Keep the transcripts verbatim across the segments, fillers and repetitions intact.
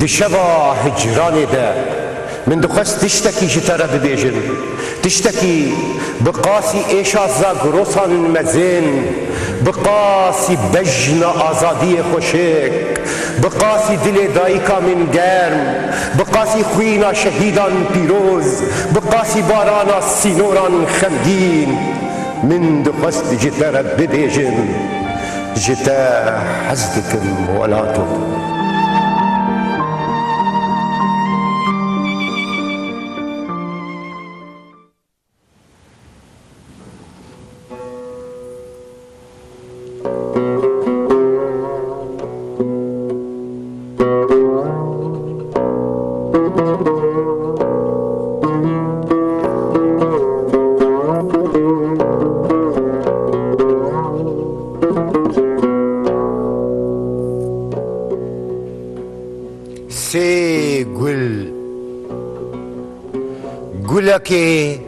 Di şeva hicranê de min dixwest tiştekî ji te re bibêjim. Tiştekî bi qasî êşa zagrosan mezin, bi qasî bejna azadiyê xweşik, bi qasî dilê dayika min germ, bi qasî xwîna şehîdan pîroz, bi qasî barana sînoran xemgîn, min dixwest ji te re bibêjim. Ji te hez dikim, welato. Sê gul. Gulekê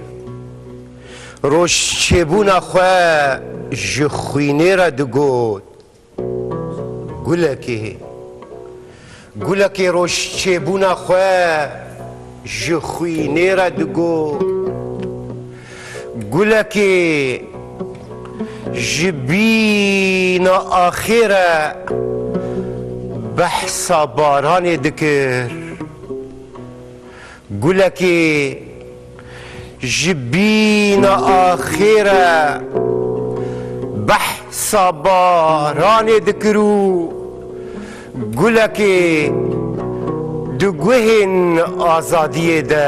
roj çêbûna xwe ji xwînê re digot. Gulekê, gulekê roj çêbûna xwe ji xwînê re digot. Gulekê ji bîna axê re behsa baranê dikir. Gulekê ji bîna axê re behsa baranê dikir û gulekê di guhên azadiyê de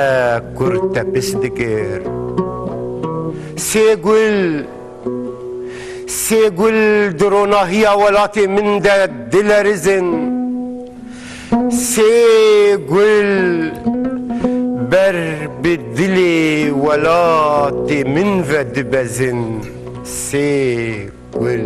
kurtepis dikir. Sê gul Sê gul di ronahiya welatê min de dilerizin. Sê gul ber bi dilê welatê min ve dibezin. Sê gul.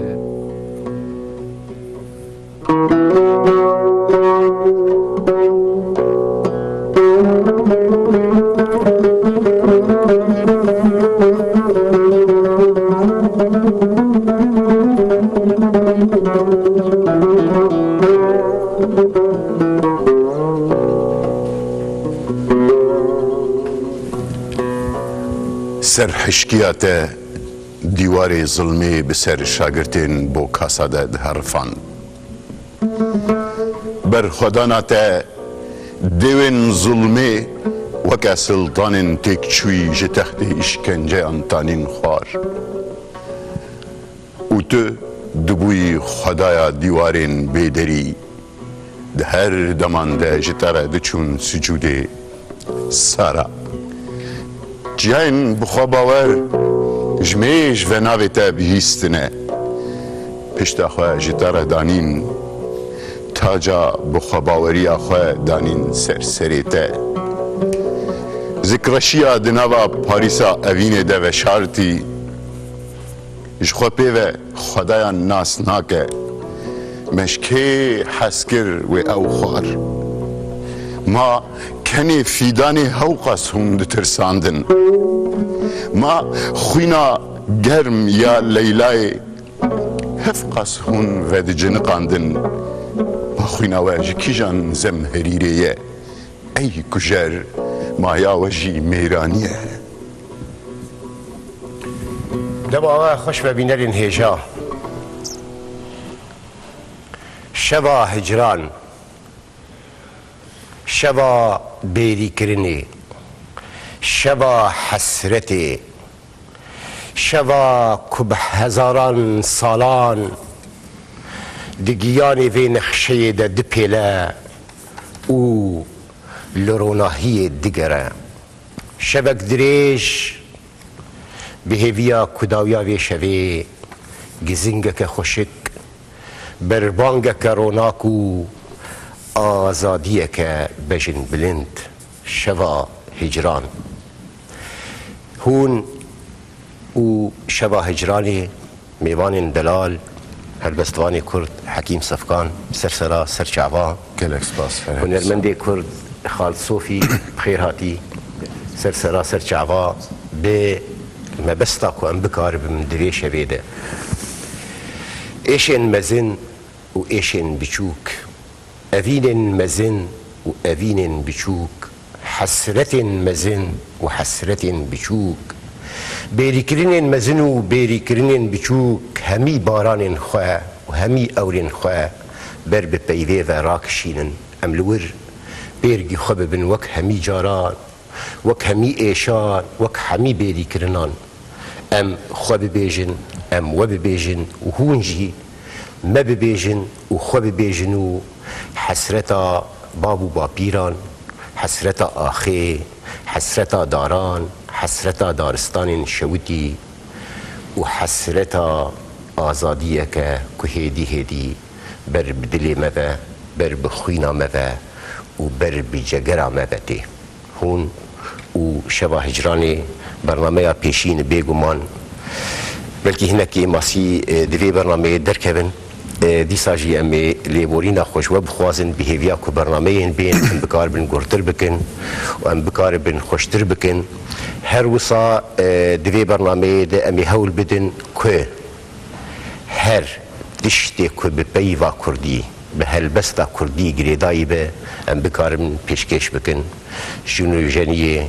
Serhişkiya te dîwarê zilmê bi ser şagirtên Bokasa de diherifand. Berxwedana te dêwên zilmê weke siltanên têkçûyî ji textê îşkenceyan tanîn xwar. Û tu dibûyî xwedaya dîwarên bêderî. Di her deman de ji te re diçûn sicûdê. Sara. Çiyayên bixwebawer ji mêj ve navê te bihîstine. Pişta xwe ji te re danîn. Taca bixwebaweriya xwe danîn ser serê te. Zikreşiya di nava Parîsa evînê de veşartî. Ji xwe pê ve xwedayan nas nake. Me ji kê hez kir wê ew xwar? Ma kenê fîdanê hewqas hûn ditirsandin? Ma xwîna germ ya Leylayê hevqas hûn vediciniqandin? Ma xwîna we ji kîjan zemherîrê ye? Ey kujer, maya we jî mêranî ye. Dema we xweş be bînerên hêja. Şeva hicran, şeva bêrîkirinê, şeva hesretê, şeva ku bi hezaran salan di giyanê vê nexşeyê de dipêle û li ronahiyê digere. Şevek dirêj bi hêviya ku dawiya vê şevê gizingeke xweşik, berbangeke ronak û azadiyeke bejinbilind, şeva hicran. Hûn û şeva hicranê, mêvanên delal, helbestvanê kurd Hekîm Sefkan, ser sera ser çava. Gelek spas, Ferhat. Hunermendê kurd Xalid Sofî, bi xêr hatî. Ser sera ser çava, bi mebesta ku em bikaribin di vê şevê de. Êşên mezin û êşên biçûk, evînên mezin û evînên biçûk, hesretên mezin û hesretên biçûk, bêrîkirinên mezin û bêrîkirinên biçûk, hemî baranên xwe û hemî ewrên xwe ber bi peyvê ve rakişînin. Em li wir pêrgî xwe bibin wek hemî caran, wek hemî êşan, wek hemî bêrîkirinan. Em xwe bibêjin, em we bibêjin û hûn jî me bibêjin û xwe bibêjin û hesreta bab û bapîran, hesreta axê, hesreta daran, hesreta daristanên şewitî û hesreta azadiyeke ku hêdî hêdî ber bi dilê me ve, ber bi xwîna me ve û ber bi cegera me ve tê. Hûn û Şeva Hicranê bernameya pêşî ne bêguman. Belkî hinekî masî, e, di vê bernameyê derkevin. E, dîsa jî em ê lêborîna xwe ji we bixwazin, bi hêviya ku bernameyên bên em bikaribin guhtir bikin û em bikaribin xweştir bikin. Her wisa, e, di vê bernameyê de em ê hewl bidin ku her tiştê ku bi peyva kurdî, bi helbesta kurdî girêdayî be, em bikarin pêşkêş bikin. Ji nûjeniyê,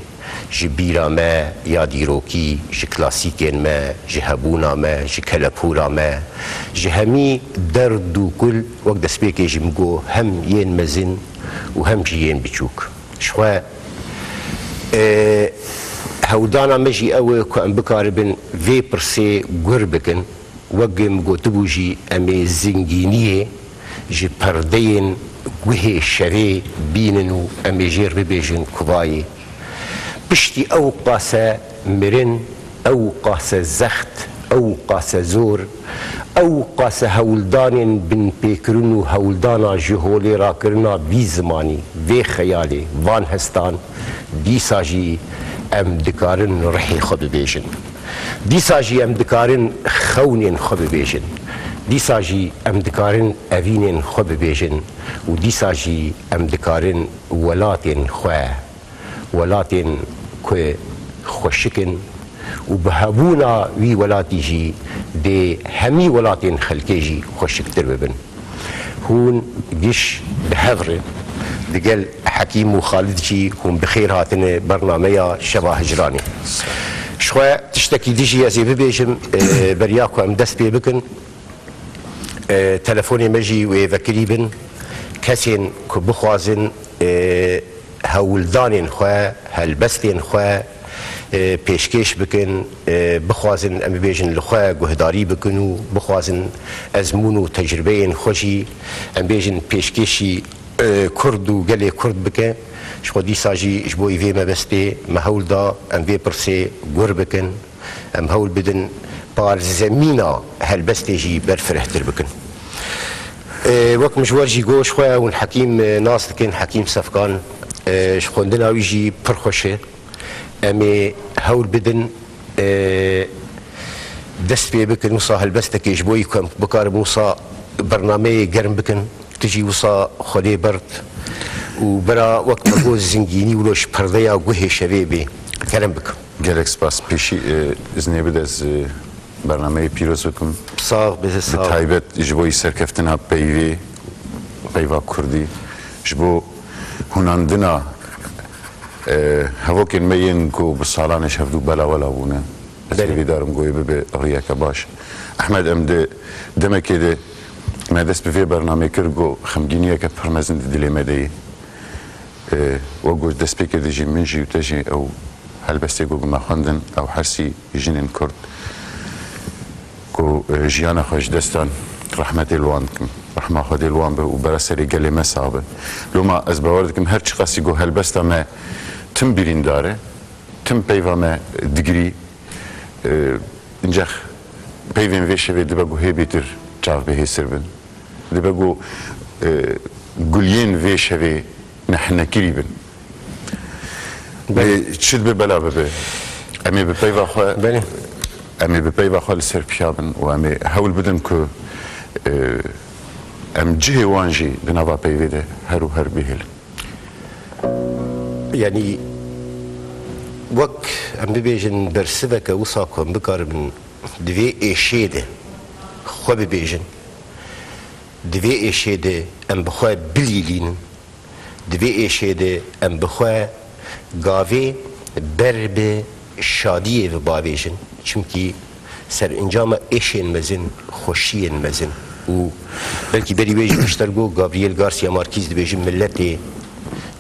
ji bîra me ya dîrokî, ji klasîkên me, ji hebûna me, ji kelepûra me, ji hemî derd û kul, wek destpêkê jî min got, hem yên mezin û hem jî yên biçûk. Ji xwe, e, hewldana me jî ew e ku em bikaribin vê pirsê gur bikin. Wek min gotibû jî, em ê zingîniyê ji perdeyên guhê şevê bînin û em ê jêr bibêjin ku vayê, piştî ew qase mirin, ew qase zext, ew qase zor, ew qase hewldanên binpêkirin û hewldana ji holê rakirina vî zimanî, vê xeyalê, van hestan, dîsa jî em dikarin rihê xwe bibêjin. Dîsa jî em dikarin xewnên xwe bibêjin. Dîsa jî em dikarin evînên xwe bibêjin û dîsa jî em dikarin welatên xwe, welatên ku xweşik in û bi hebûna wî welatî jî dê hemî welatên xelkê jî xweşiktir bibin. Hûn giş bi hev re digel Hekîm û Xalid jî hûn bi xêr hatine bernameya Şeva Hicranê. Ji xwe tiştekî dî jî ez ê bibêjim, e, beriya ku em dest pê bikin, e, telefonê me jî wê vekirî bin. Kesên ku bixwazin, e, hewldanên xwe, helbestên xwe, e, pêşkêş bikin, e, bixwazin, em bibêjin, li xwe guhdarî bikin û bixwazin ezmûn û tecrubeyên xwe jî, em bêjin, pêşkêşî, e, Kurd û gelê Kurd bike. Ji xwe dîsa jî ji bo vê mebestê me hewl da em vê pirsê gur bikin. Em hewl bidin parzemîna helbestê jî berfirehtir bikin. E, wek min ji we jî got, ji xwe hûn Hekîm, e, nas dikin, Hekîm Sefkan, e, ji xwendina wî jî pir xweş e. Em ê hewl bidin, e, dest pê bikin, wisa helbestekê ji bo ku em bikaribin wisa bernameyê germ bikin. Tu jî wisa Xwedê bert û bira wek me got zingînî wilo ji perdeya guhê şevê bê. Kerem bikin. Gelek spas. Pêşî, e, iznê bide ez, e, bernameyê pîroz bikim. Sax be, sax. Bi taybet ji bo serkeftina peyvê, peyva kurdî, ji bo hunandina, e, hevokên me yên ku bi salan e ji hevdû bela wela bûne. Ez Belê. Hêvîdar im ku wê bibe riyeke baş. Ehmed, em di demekê de me dest bi vê bernamê kir ku xemgîniyeke pir mezin di dilê me de ye. E, wek got destpêkê de jî min jî û te jî ew helbestê ku bi me xwendin, ew hersî jinên Kurd ku, e, jiyana xwe ji dest dan, rehmetê li wan dikim. Rehma Xwedê li wan be û bera serê gelê me sax be. Loma ez bawer dikim her çiqasî ku helbesta me tim birîndar e, tim peyva me digirî, e, incex peyvên vê şevê dibe ku hê bêtir çav bihêsir bin. Dibe ku, e, guliyên vê şevê nehinekirî bin. Belê. Lê çi dibe bela bibe. Em ê bi peyva xwe, Belê. Em ê bi peyva xwe li ser piya bin û em ê hewl bidin ku, e, em cihê wan jî di nava peyvê de her û her bihêlin. Yanî wek em bibêjin bersiveke wisa ku em bikaribin di vê êşê de xwe bibêjin, di vê êşê de em bi xwe bilîlînin, Di vê êşê de em bi xwe gavê ber bi şadiyê ve bavêjin. Çimkî serencama êşên mezin, xweşiyên mezin û belkî berî wê jî pişter got Gabriel Garcia Marquez dibêje, miletê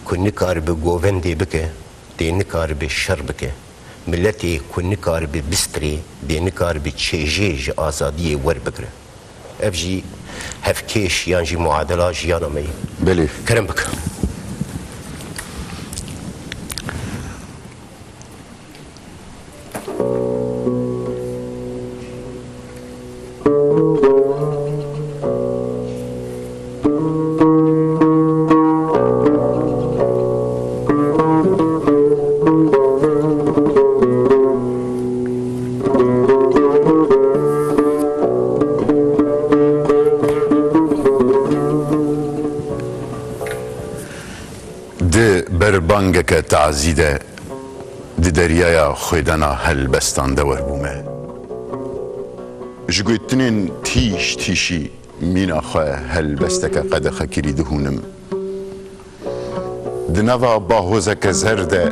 ku nikaribe govendê bike, dê nikaribe şer bike. Miletê ku nikaribe bistrê, dê nikaribe çêjê ji azadiyê werbigire. Ev jî hevkêş yan jî muadela jiyana me ye. Belê. Kerem bike. Di berbangeke tazî de di deryaya xwêdana helbestan de werbûme. Ji gotinên tîş tîşî mîna xwe helbesteke qedexekirî dihûnim. Di nava bahozeke zer de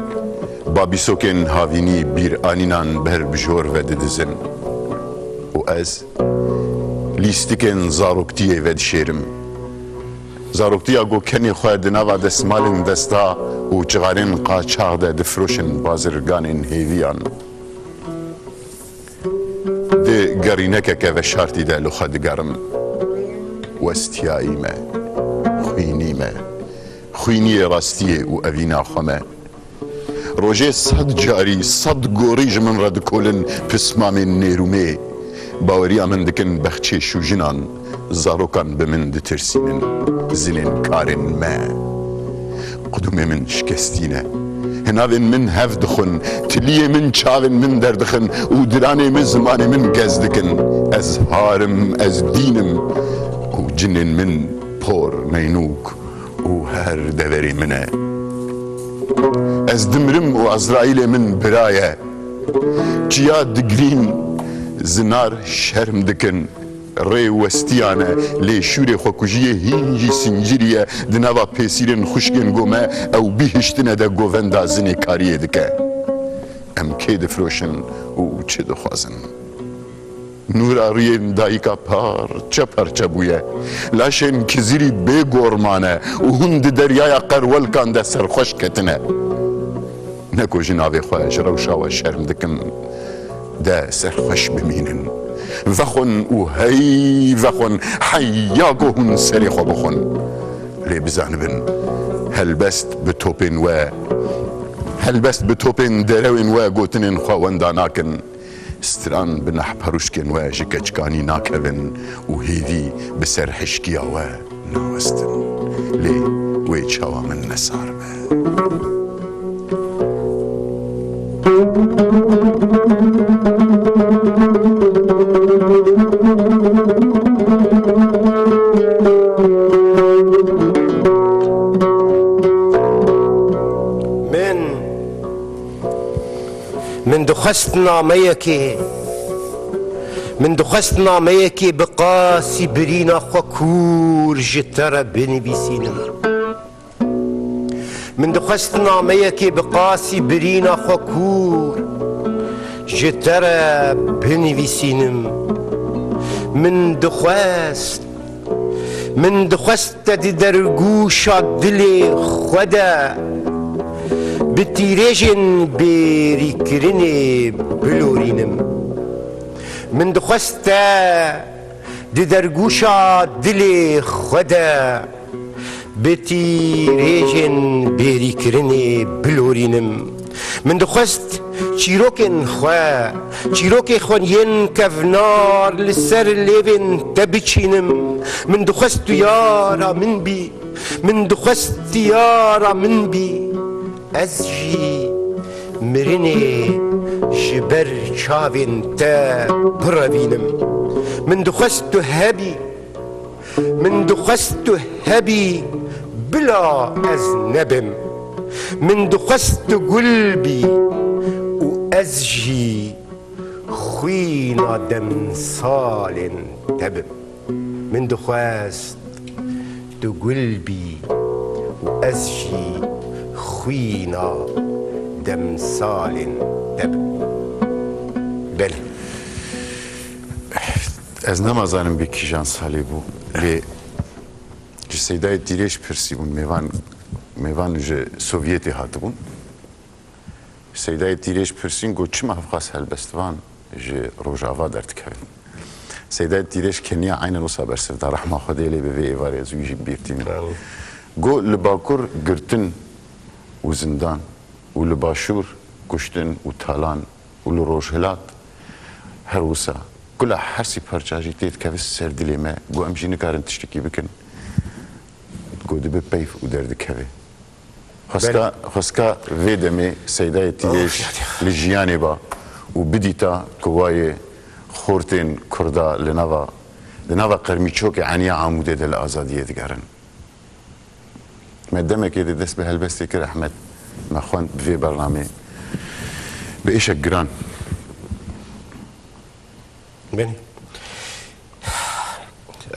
babîsokên havînî bîranînan ber bi jor ve didizin û ez lîstikên zaroktiyê vedişêrim. Zaroktiya ku kenê xwe di nava destmalên desta û cixarên qaçax de difiroşin bazirganên hêviyan. Di gerînekeke veşartî de li xwe digerim. Westiyayî me, xwînî me, xwîniyê rastiyê û evîna xwe me. Rojê sed carî, sed gorî ji min re dikolin pismamên nêrûmê. Baweriya min dikin bexçê şûjinan, zarokan bi min ditirsînin, zinên karên me. Qudumê min şikestî ne. Hinavên min hev dixwin, tiliyê min çavên min derdixin û diranê min zimanê min gez dikin. Ez har im, ez dîn im û cinên min por, meynûk û her deverê min e. Ez dimirim û Ezraîlê min bira ye. Çiya digirîn, zinar şerm dikin. Rê westiyan e, lê şûrê xwekujiyê hîn jî sincirî ye di nava pêsîrên xwişkên ku me ew bihiştine de govenda zinêkariyê dike. Em kê difiroşin û çi dixwazin? Nûra rûyên dayika parçe parçe bûye. Laşên kizirî bê gor mane û hûn di deryaya qerwelkan de serxweş ketine. Ne ku ji navê xwe ji rewşa we şerm dikin, de serxweş bimînin. Vexwin û hey vexwin, heya ku hûn serê xwe bixwin. Lê bizanibin, helbest bi topên we, helbest bi topên derewên we gotinên xwe wenda nakin. Stran bi nehperûşkên we ji keçikanî nakevin û hêvî bi ser hişkiya we nawestin. Lê wê çawa min nesar be. Min Min dixwest nameyekê, min dixwest nameyekê bi qasî birîna xwe kûr ji te re binivîsînim. Min dixwest nameyekê bi qasî birîna xwe kûr ji te re binivîsînim. Min dixwest Min dixwest te di dergûşa dilê xwe de bi tîrêjên bêrîkirinê bilorînim. Min dixwest te di dergûşa dilê xwe de bi tîrêjên bêrîkirinê bilorînim. Min dixwest çîrokên xwe, çîrokê xwe yên kevnar li ser lêvên te biçînim. Min dixwest tu yara min bî, min dixwest tu yara min bî. Ez jî mirinê ji ber çavên te birevînim. Min dixwest tu hebî, Min dixwest tu hebî, bila ez nebim. Min dixwest tu gul bî û ez jî xwîna demsalên te bim. Min dixwest tu gul bî Ez jî xwîna demsalên te bim. Belê. Ez nemazanim bi kîjan salê bû, lê ji Seydayê Tîrêj pirsîbûn, mêvan, mêvan ji Sovyetê hatibûn. Seydayê Tîrêj pirsîn, got, çima hevqas helbestvan ji Rojava derdikevin? Seydayê Tîrêj keniya eynen wisa bersiv da, rehma Xwedê lê be, vê êvarê ez wî jî bi bîr tînim. Amin. Got, li Bakur girtin û zindan û li Başûr kuştin û talan û li Rojhilat her wisa. Kula her sî parça jî tê dikeve ser dilê me. Got, em jî nikarin tiştekî bikin. Got, dibe peyv û derdikeve. Xwestka, Belê. Xwestka vê demê Seydayê Tîrêj Of, ya Dî. Li jiyanê ba û bidîta ku wayê xortên Kurda li nava, li nava Qermîçokê eniya Amûdê de li azadiyê digerin. Me demekê de dest bi helbestê kir, Ehmed me xwend bi vê bernamê. Bi êşek giran. Belê.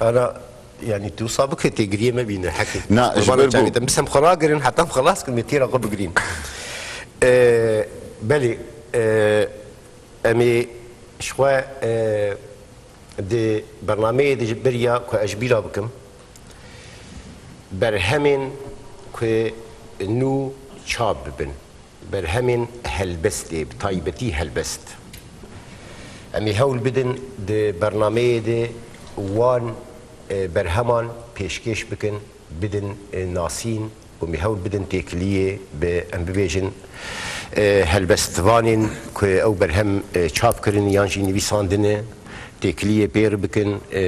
Ana, yani tu sabık tê giriyê me bîne hekî. Na, ji Qurbana ber çavê ku te. Em bisem xwe ragirin, heta em xelas kin, me têra xwe bigirîn. Ee, belê, ee, em ê ji xwe, ee, di bernameyê de ji beriya ku ez ji bîra bikim, berhemên ku nû çap bibin. Berhemên helbestê, bi taybetî helbest. Em ê hewl bidin di bernameyê de wan, e, berheman pêşkêş bikin, bidin, e, nasîn û em ê hewl bidin têkiliyê bi, em bibêjin, e, helbestvanên ku ew berhem, e, çap kirin yan jî nivîsandine, têkiliyê pê re bikin, e,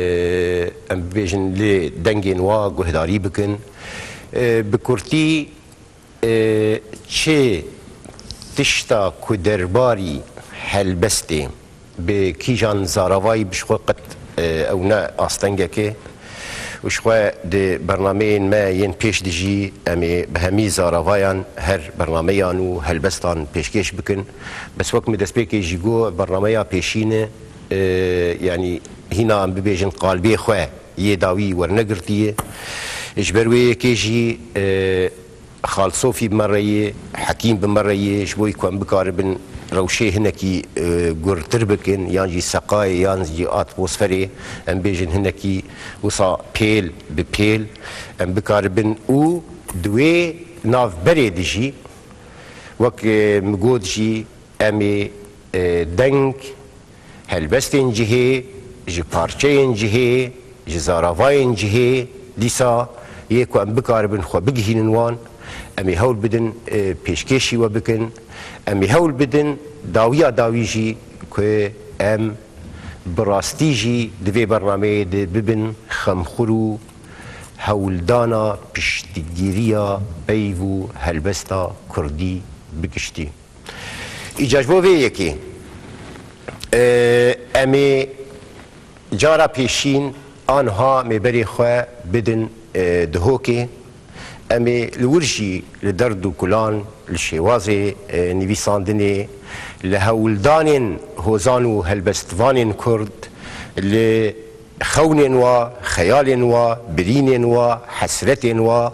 em bibêjin lê dengên wa guhdarî bikin. E, bi kurtî, Ê, çi tişta ku derbarî helbestê bi kîjan zaravayî bi ji xwe qet, ê, ew ne astengek e. Û ji xwe di bernameyên me yên pêş de jî em ê bi hemî zaravayan her bernameyan û helbestan pêşkêş bikin. Bes wek min destpêkê jî got, bernameya pêşî ne, ê, yanî hîna em bibêjin qalbê xwe yê dawî wernegirtiye. Ji ber wê yekê jî, ê, Xal Sofî bi me re ye, Hekîm bi me re ye, ji bo ku em bikaribin rewşê hinekî, e, gurtir bikin, yan jî seqayê, yan jî atmosferê, em bêjin hinekî wisa pêl bi pêl, em bikaribin û di wê navberê de jî, wek, e, min got jî, em ê, e, deng, helbestên cihê, ji parçeyên cihê, ji zaravayên cihê, dîsa yê ku em bikaribin xwe bigihînin wan, em ê hewl bidin, e, pêşkêşî we bikin, em ê hewl bidin dawiya dawî jî ku em bi rastî jî di vê bernameyê de bibin xemxur û hewldana piştgiriya peyv û helbesta kurdî bi giştî. Îca ji bo vê yekê, e, em ê cara pêşîn anha mêberê xwe bidin, e, Dihokê. Em ê li wir jî li derd û kulan, li şêwazê, e, nivîsandinê, li hewldanên hozan û helbestvanên Kurd, li xewnên wa, xeyalên wa, birînên wa, hesretên wa,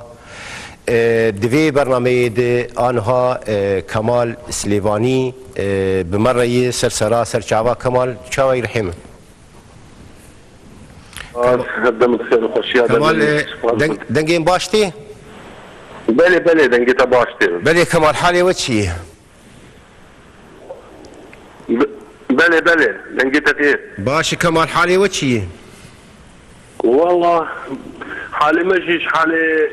E, di vê bernameyê de anha, e, Kemal Silêvanî, e, bi me re ye. Ser sera, ser çava Kemal, çawa yî rihê min? Aa, her dem bi xêr û xweşiya Kemal, demê e, spas deng-, dengên baş tê? Belê, belê, dengê te baş tê. Belê Kemal, halê we çi ye? Be-, belê, belê, dengê te tê. Baş e Kemal, halê we çi ye? Walla, halê me jî ji halê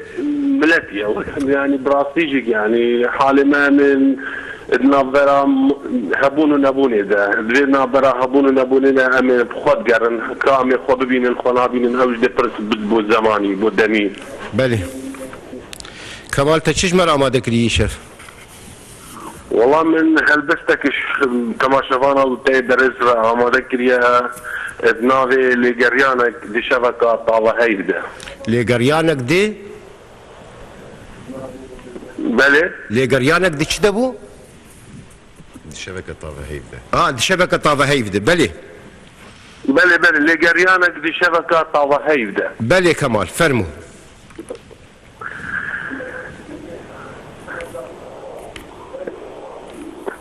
miletî ye. Yani, bi rastî jî, yani, halê me, em ê di navbera m-, hebûn û nebûnê de. Di vê navbera hebûn û nebûnê de em ê bi xwe digerin. Ka em ê xwe bibînin, xwe nabînin, ew jî dê pirs bi, bo zemanî, bo demî. Belê. Kemal, te çi ji me re amade kirî îşev? Wela min helbestek ji temaşevana û te berêz re amade kiriye, di navê lêgeriyanek di şeveka taveheyv de. Lêgeriyanek di? Belê. Lêgeriyanek di çi de bû? Di şeveka taveheyv de. A, di şeveka taveheyv de, belê. Belê, belê, lêgeriyanek di şeveka taveheyv de. Belê Kemal, fermû.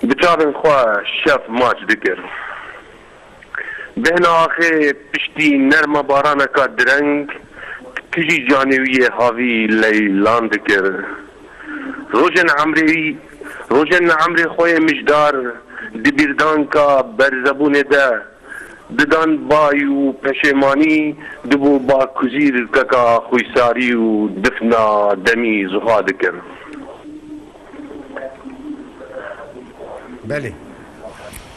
Bi çavên xwe şev maç dikir. Bêhna axê piştî nerma baraneka direng, kijî canê wî yê havî leylan dikir. Rojên emrê wî, rojên emrê xwe yê mijdar di bîrdanka berzebûnê de didan bay û peşêmanî dibû ba kuzîrkeka xwîsarî û difna demî zuha dikir. Belê.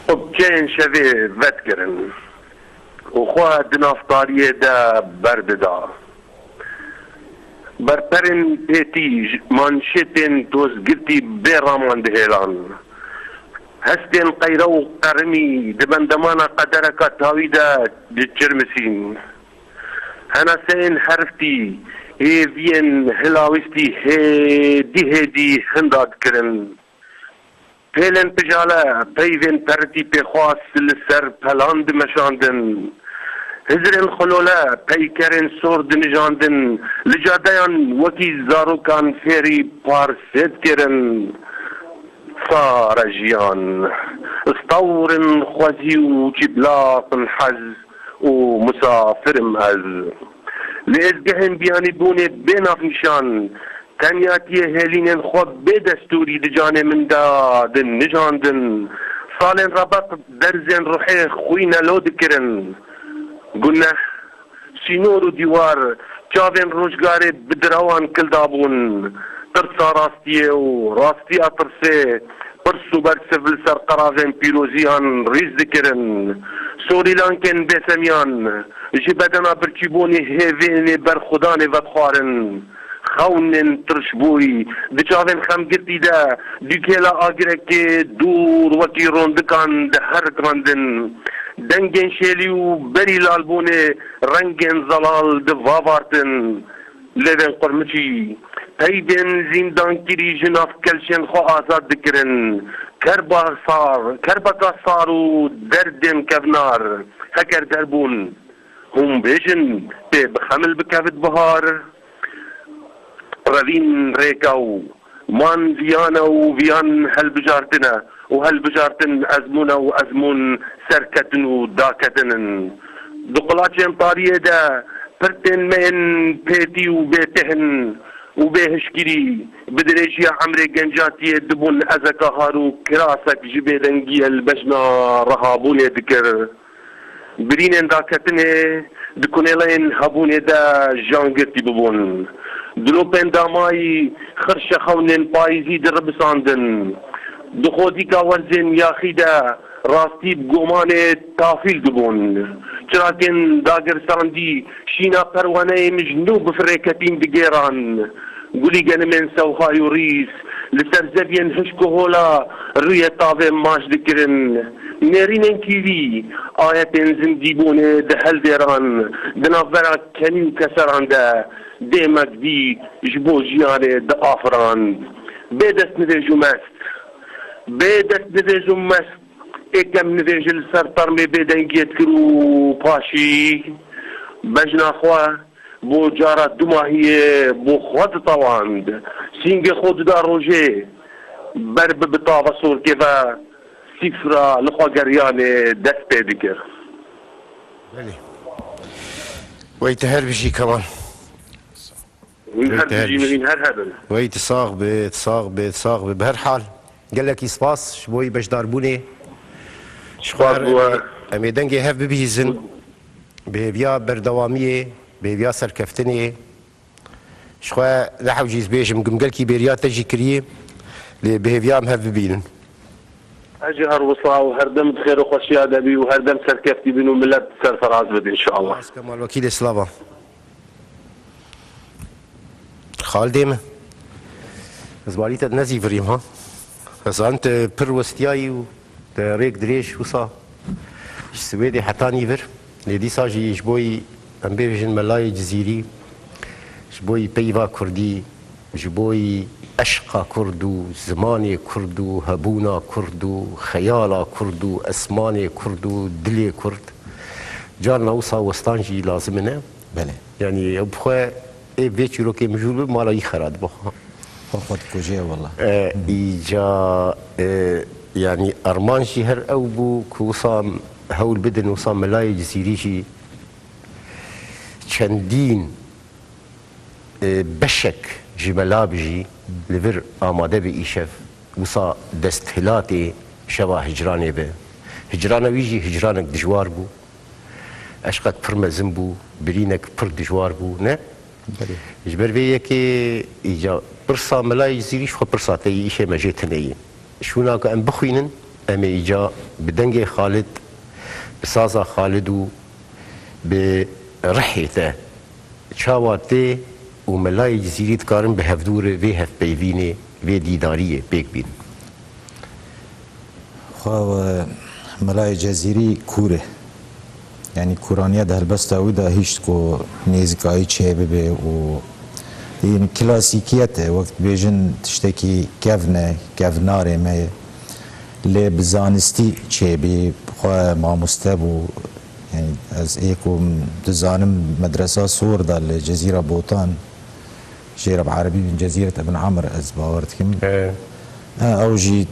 Xwe bi çeyên şevê vedikirin û xwe di nav tariyê de berdida. Berperên pêtî ji manşetên dozgirtî bê raman dihêlan. Hestên qeyre û qerimî di bendemana qedereka tawî de diçirmisîn. Henaseyên herftî, hêviyên hilawîstî hêdî hêdî hinda dikirin. Pêlên pijale, peyvên peritî pêxwas li ser pelan dimeşandin. Hizrên xilole, peykerên sor dinijandin. Li cadeyan wekî zarokan fêrî parsê dikirin. Sare jiyan, stawrin xwezî û çîblaqin hez û misafirim ez. Li êzgehên biyanîbûnê bê navnîşan, tenyatiyê hêlînên xwe bê destûrî di canê min de dinijandin. Salên rebeq derzên ruhê xwînelo dikirin. Guneh, sînor û dîwar, çavên rojgarê bi dirawan kildabûn. Tirsa rastiyê û rastiya tirsê, pirs û bersiv li ser qeravên pîroziyan rîz dikirin. Sorîlankên bêsemiyan ji bedena birçîbûnê hêvênê berxwedanê vedixwarin. Xewnên tirşbûyî di çavên xemgirtî de dûkêla agirekê dûr wekî rondikan diherikandin. Dengên şêlî û berî lalbûnê rengên zelal divavartin. Lêvên qurmiçî, peyvên zîndankirî ji nav kelşên xwe azad dikirin. Kerba sar, kerbeka sar û derdên kevnar heker derbûn. Hûn bêjin, tê bi xemil bikevit bihar? Revîn rêka û man viyan e û viyan helbijartin e û helbijartin ezmûn e û ezmûn serketin û daketin in. Di qulaçên tariyê de pirtên me yên pêtî û bêtehn û bêhişkirî bi dirêjiya emrê gencatiyê dibûn ezeka har û kirasek ji bêdengiyê li bejna rehabûnê dikir. Birînên daketinê di kunêleyên hebûnê de jangirtî bibûn. Dilopên damayî xirşe xewnên payîzî diribisandin. Di xwedîka werzên yaxî de rastî bi gomanê tafîl dibûn. Çirakên dagirsandî şîna perwaneyên ji nû bi firêketîn digêran. Gulî genimên sewxay û rîs li ser zeviyên hişk û hola rûyê tavê maç dikirin. Nêrînên kîvî ayetên zindîbûnê dihildêran, di navbera kenî û keseran de dêmek dî ji bo jiyanê diafirand. Bê destnivêj û mest, bê destnivêj û mest êkem nivêj li ser termê bêdengiyê dikir û paşî bejna xwe bo cara dumahiyê bo xwe ditewand. Sîngê xwe dida rojê, ber bi bi tava sorkê ve sîfra li xwe geriyanê dest pê dikir. Belê. Wey te her bijî Kemal. Hûn her bijîn, hûn her hebin. Wey tu sax be, tu sax be, tu sax be. Bi her hal, gelekî spas ji bo beşdarbûnê. Ji xwe em ê, em ê dengê hev bibihîzin. Bi hêviya berdewamiyê, bi hêviya serkeftinê. Ji xwe ne hewcî ez bêjim, gimgelkî bêriya te jî kirî, lê bi hêviya em hev bibînin. Ez jî her wisa û her dem di xêr û xweşiya de bî û her dem serkeftî bin û milet serferaz bidin inşallah. Spas Kemal Wekîlê, slava. Xaldê min. Ez balî te nezîvirîm ha. Ez an te pir westiyayî û te rêk dirêj wisa ji Swêdê hetanî vir. Lê dîsa jî ji bo yî em bêjin melayê Cizîrî, ji bo yî peyva Kurdî, ji bo yî eşqa Kurd û zimanê Kurd û hebûna Kurd û xeyala Kurd û esmanê Kurd û dilê Kurd. Carna wisa westan jî lazim e ne? Belê. Yanî ew bi xwe ê vê çîrokê mijûl bi mala wî xera dibe xwe. Xwe xwe dikuje wela. E, îca, e, Yanî armanc jî her ew bû ku wisa hewl bidin, wisa Melayê Cizîrî jî çendîn, e, beşek ji mela bijî, li vir amade bi îşev, wisa desthilatê şeva hicranê be. Hicrana wî jî hicranek dijwar bû. Eşqek pir mezin bû, birînek pir dijwar bû, ne? Belê. Ji ber vê yekê îca pirsa Melayê Cizîrî ji xwe pirsa te yî, îşê me jê tune yî. Şûna ku em bixwînin, em ê îca bi dengê Xalid, bi saza Xalid û bi rihê te çawa tê û Melayê Cizîrî dikarin bi hevdû re vê hevpeyvînê, vê dîdariyê pêk bînin. Xwe, e, Melayê Cezîrî kûr e. Yanî kûraniya di helbesta wî de hişt ku nêzîkayî çêbibe û, yanî klasîkiyet e, wek dibêjin tiştekî kevn e, kevnarê me ye. Lê bi zanistî çêbî, bi xwe mamoste bû. Yanî ez ê ku dizanim medresa Sor de li Cezîra Botan, jê re bi erebî bin Cezîret Ibn Amr, ez bawer dikim. He. Ha, ew jî t-,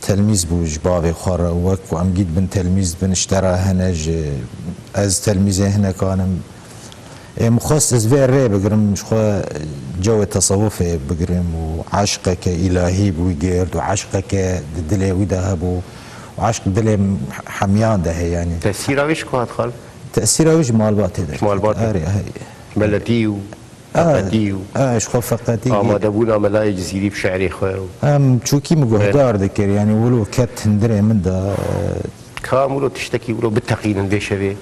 telmîz bû ji bavê xwe re, wek ku em gî dibin telmîz dibin, ji te re hene ji, ez telmîzê hinekan im. Ê, min xwest ez vê rê bigirim, ji xwe cewê tesewufê bigirim û eşqeke îlahî bi wî gird û eşqeke di dilê wî de hebû û eşq dilê hemiyan de heye, yanî. Tesîra wî ji ku hat xal? Tesîra wî ji malbatê de. Ji malbatê. Erê, erê. Meletî û Feqetî û, e, ji xwe feqetî amadebûna Melayê Cizîrî bi şe'rê xwe û em çûkî min guhdar dikir, yanî wilo ket hundirê min de, e, ka em wilo tiştekî wilo biteqînin vê şevê,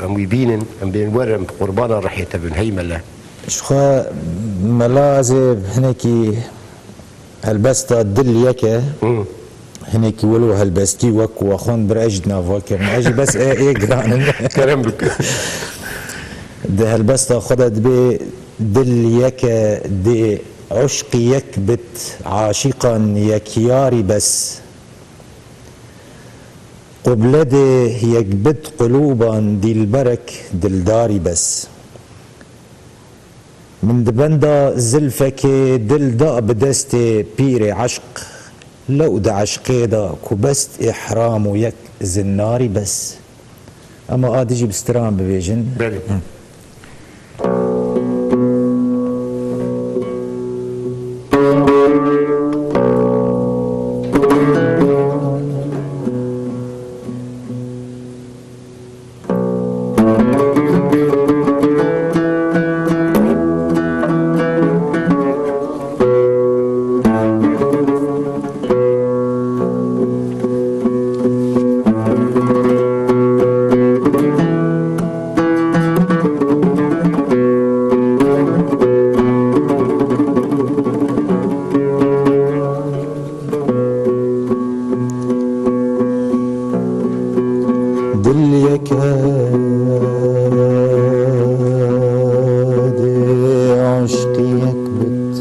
em wî bînin, em bên werin bi qurbana rihê te bin, hey mele. Ji xwe mela ez ê hinekî helbesta Dil Yek e. Hı. Hinekî wilo helbestkî wek ku we xwend bir ez jî di nav we kevim. Ez jî bes ê, ê giran in. Kerem bike. Di helbesta xwe de dibê dil yek e, dê eşqî yek bit, aşîqan yek yarî bes. Qubledê yek bit qulûban dîlberek dildarî bes. Min di benda zilfekê dil da bi destê pîrê eşq, lew di eşqê de ku best îhram û yek zinnarî bes. Ema a dijî bi stiran bibêjin. Belê. Hı. Dil yek e, dê aşqî yek bit.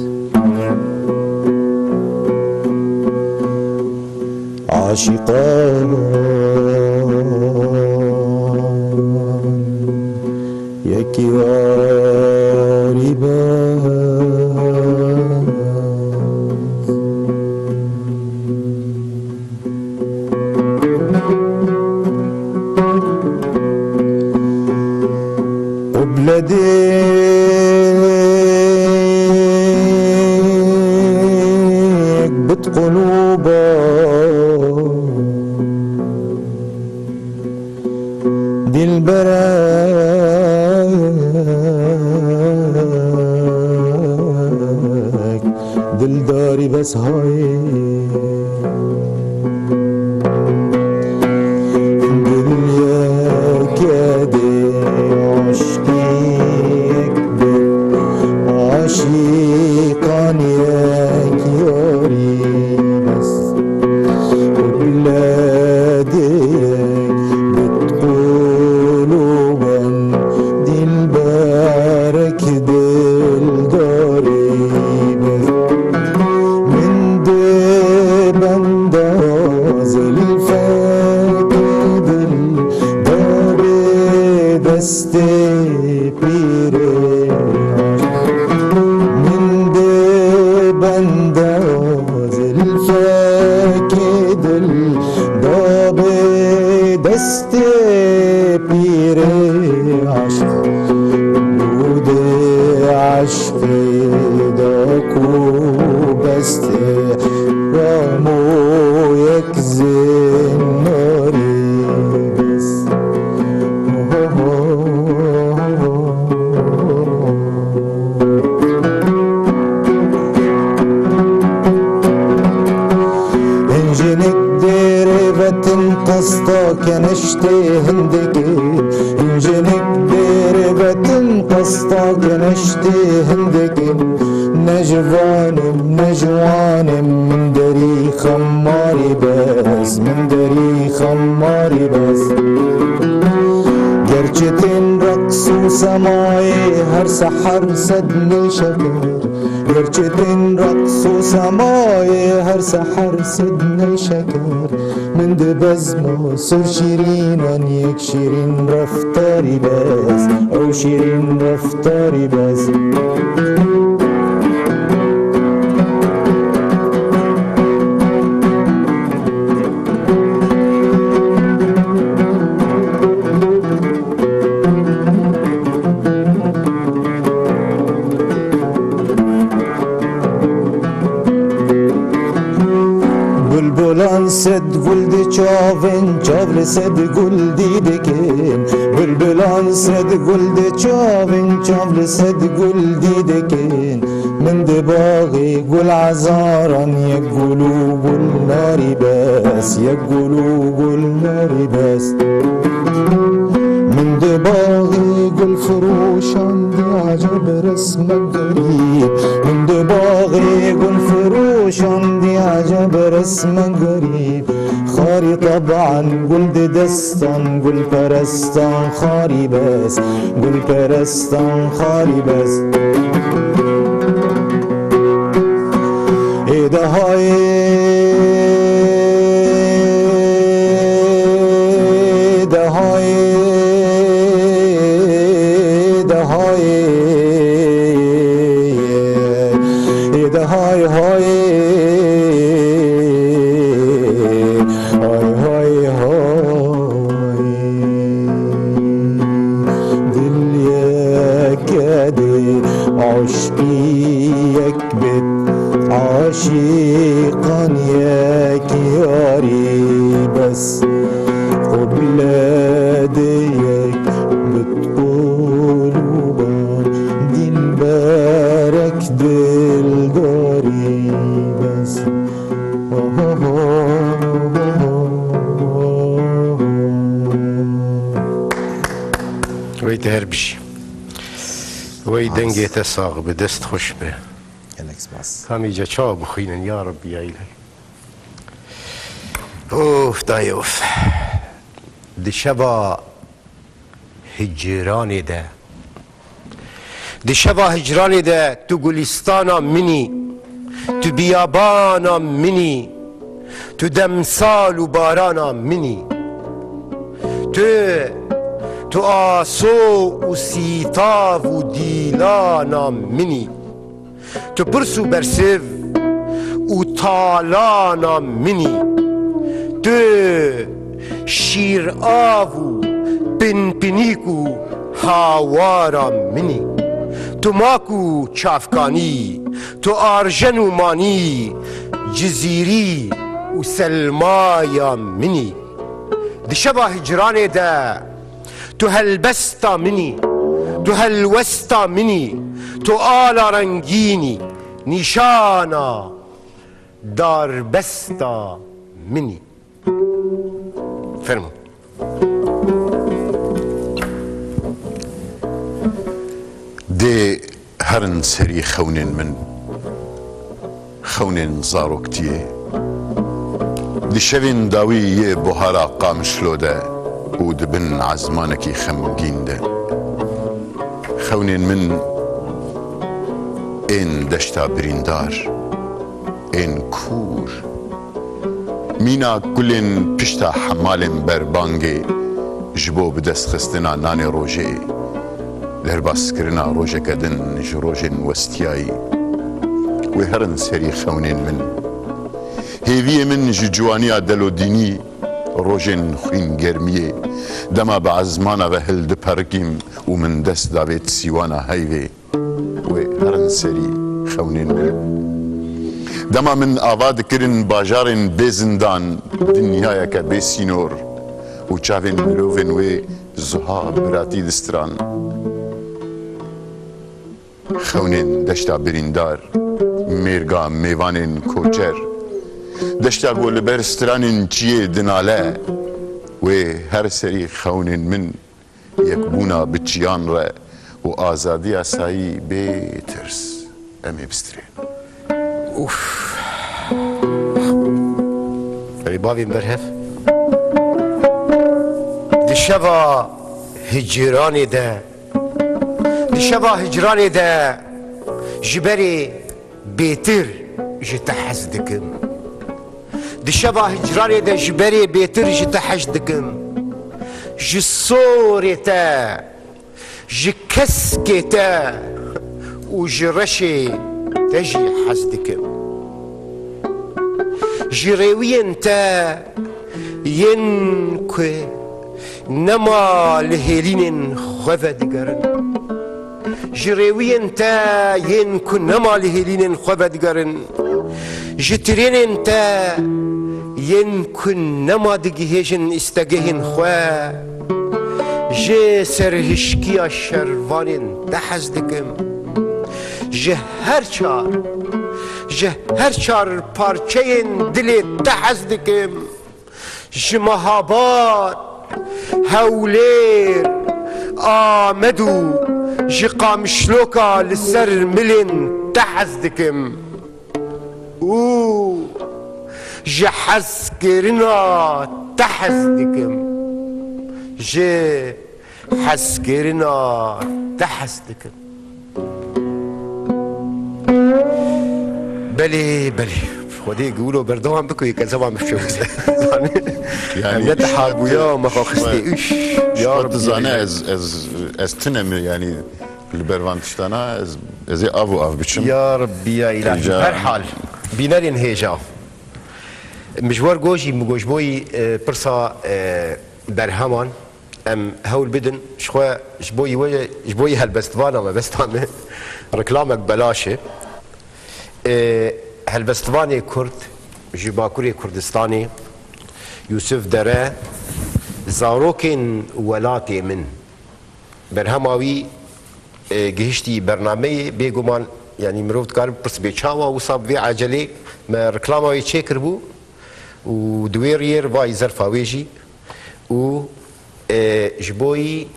Aşîqan yek yarî bes. Qubledê yek bit qulûba dilberek dildarî bes hayê. Dil yek e, dê aşqî yek bit, aşîqan yek yarî bes. Qubledê yek bit qulûban dilberek dildarî bes. Min dê benda zilfekê dildarê destê pîrê. Min dê benda zilfekê dil Neştê hindikê, hîn jinik bêrê vetin qesta ke neştê hindikê. Ne ji van im, ne ji wan im, min derî xemarî bes, min derî xemarî bes. Gerçi tên reqs û semayê her seher sed nê şeker. Gerçi tên reqs û semayê her seher sed nê şeker. Min di bezmo sor şîrînan yek şîrîn reftarî bes, ew şîrîn reftarî bes. Bulbulan sed gul di çavên, çav li sed gul dî dikin. Bulbulan sed gul di çavên, çav li sed gul dî dikin. Min di baxê gul ezaran yek gul û gul narî bes, yek gul û gul narî bes. Min di baxê gul firoşan dî eceb resmek gerîb. Min di baxê gul firoşan dî eceb resmek gerîb. Xarî teban gul di destan gulperestan xarî bes, gulperestan xarî bes. Ê de hayê, de hayê, de hayê, ê de hay hay. Hay hay hay. Dil yeke dê, aşkî yek bit, aşîqan yek yarî bes. Qublet yek bit quluban, dilberek dildarî bes. Wey te her bijî. Wey dengê te sax be, dest xweş be. Gelek spas. Kamî ca çawa bixwînin ya Rebbî ya îlahî. Of dayê of. Di şeva hicranê de. Di şeva hicranê de tu gulîstana min î, tu biyabana min î, tu demsal û barana min î. Tu, tu aso û sîtav û dîlana min î. Tu pirs û bersiv û talana min î. Tu şîrav û pinpinîk û hawara min î. Tu mak û çavkanî, tu arjen û manî, cizîrî û selmaya min î. Di şeva hicranê de tu helbesta min î, tu helwesta min î, tu ala rengîn î, nîşana darbesta min î. Fermo. Dê herin serî xewnên min, xewnên zaroktiyê. Di şevên dawî yê buhara Qamişlo de û di bin ezmanekî xemgîn de. Xewnên min ên deşta birîndar, ên kûr. Mîna kulên pişta hemalên berbangê ji bo bidestxistina nanê rojê, derbaskirina rojeke din ji rojên westiyayî. Wê herin serî xewnên min. Hêviyê min ji ciwaniya delodînî, rojên xwîngermiyê, dema bi ezmana ve hildiperikîm û min dest davêt sîwana heyvê. Wê herin serî xewnên min. Dema min ava dikirin bajarên bê zindan, dinyayeke bê sînor û çavên mirovên wê zuha biratî distiran. Xewnên deşta birîndar, mêrga mêvanên koçer, deşta ku li ber stranên çiyê dinale, Wê her serî xewnên min yekbûna bi çiyan re û azadiya sayî bê tirs. Em ê bistirên. Uf. Erê bavên berhev. Di şeva hicranê de, di şeva hicranê de ji berê bêtir ji te hez dikim. Di şeva hicranê de ji berê bêtir ji te hez dikim. Ji sorê te, ji keskê te û ji reşê te jî hez dikim. Ji rêwiyên te yên ku nema li hêlînên xwe vedigerin. Ji rêwiyên te yên ku nema li hêlînên xwe vedigerin. Ji tirênên te yên ku nema digihêjin îstegehên xwe. Ji serhişkiya şervanên te hez dikim. Ji her çar, ji her çar parçeyên dilê te hez dikim. Ji Mehabad, Hewlêr, Amed û ji Qamişloka li ser milên te hez dikim. Û ji hezkirina te hez dikim. Ji hezkirina te hez dikim. Belê, belê. Xwedê gulo berdewam bikuyê, kezeba min şewite. Zanî? Yani, em ne tihar bûya, me xwe xistê. Üş. Ya Rabbi, dizane, ez, ez, ez tune mi, yani, li ber van tiştana, ez, ez ê av û av biçim. Ya Rabbi, ya İlahi. Rica. Her hal, bînerên hêja. Min ji we re got jî, min got ji bo yî, e, pirsa, e, berheman, em hewl bidin, ji xwe, ji bo yî we, ji bo yî helbestvana me, besta me, reklamek belaş e. E, helbestvanê Kurd, ji Bakurê Kurdistanê, Yusuf Dere, Zarokên Welatê Min. Berhema wî, e, gihiştî bernameyê, bêguman, yanî mirov dikare bipirse bê çawa wisa bi vê ecelê me reklama wê çêkiribû û di wê riyê re vayî zerfa wê jî û, e, ji bo yî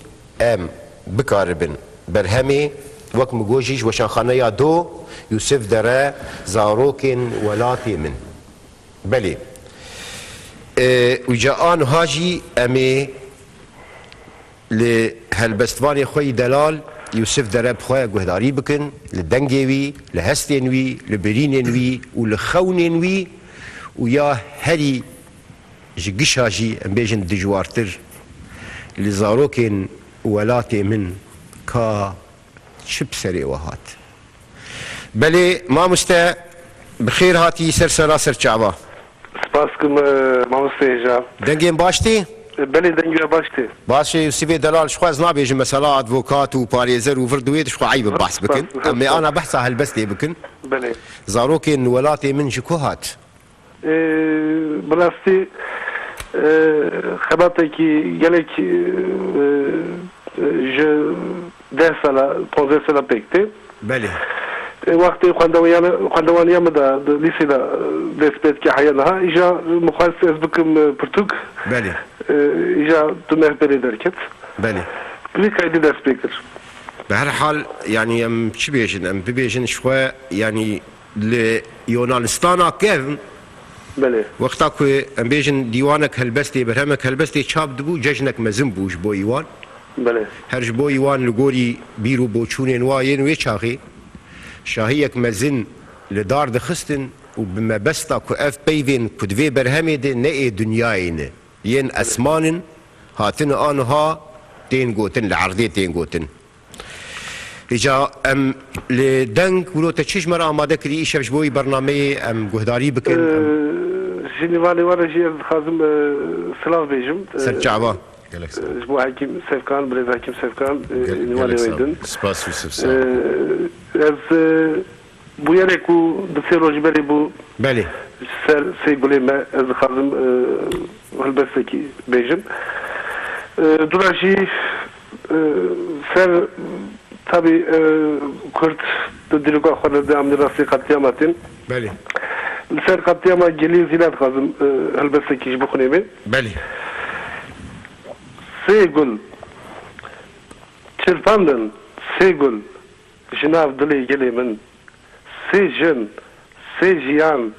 em bikaribin berhemê, wek min got jî, ji Weşanxaneya Do, Yusuf Dere, Zarokên Welatê Min. Belê. E, û ca aniha jî em ê li helbestvanê xwe yî delal Yûsif Dere bi xwe guhdarî bikin, li dengê wî, li hestên wî, li birînên wî û li xewnên wî û ya herî ji gişa jî, em bêjin, dijwartir, li zarokên welatê min ka çi bi serê we hat. Belê, mamoste, bi xêr hatî ser sera ser çava. Spas dikim, e, mamoste hêja. Dengên baş tê? E, belê, dengê we baş tê. Baş e, Yusifê delal, ji xwe ez nabêjim mesela advokat û parêzer û vir di wê de ji xwe eyb e behs bikin. Spas, em ê spas. Ana behsa helbestê bikin. Belê. Zarokên welatê min ji ku hat? E, bi rastî, e, xebatekî gelek, e, e, ji deh sala, ponzdeh sala pêk tê. Belê. E, wextê xwendewaniya, xwendewaniya min de, di lîsê de, e, dest pê dike heya niha. Îja min xwest ez bikim, e, pirtûk. Belê. E, îja tu meh berê derket. Belê. Vî kaydî dest pê kir. Bi her hal, yanî em çi bêjin? Em bibêjin ji xwe, yanî li Yunanistana kevn, Belê. Wexta ku em bêjin dîwanek helbestê, berhemek helbestê çap dibû, cejnek mezin bû ji bo wan. Belê. Her ji bo wan li gorî bîr û boçûnên wa yên wê çaxê, şahiyek mezin li dar dixistin û bi mebesta ku ev peyvên ku di vê berhemê de ne ê dinyayê ne, yên esman in, hatin aniha tên gotin, li erdê tên gotin. Îca em li deng wilo te çi ji me re amade kirî, îşev ji bo wî bernameyê em guhdarî bikin? Ee, ji nîvanê we re jî ez dixwazim, e, silav bêjim. Ser çava. Gelek sağ ol. Ji bo Hekîm Sevkan, birêz Hekîm Sevkan, e, nîvanê we din. Spas Yusuf, sağ ol. Ee, ez, e, bûyerek ku di sê roj berê bû, Belê. Ji ser sê gulê me, ez dixwazim, e, helbestekî bêjim. E, dûra jî, e, ser, tabî, e, Kurd di dîroka xwe de, de em li rastî qetlîama tên. Belê. Li ser qetlîama Gelî Zîla dixwazim, e, helbestekî ji bixwînê me. Belê. Sê gul çirpandin, sê gul ji nav dilê gelê min. Sê jin, sê jiyan,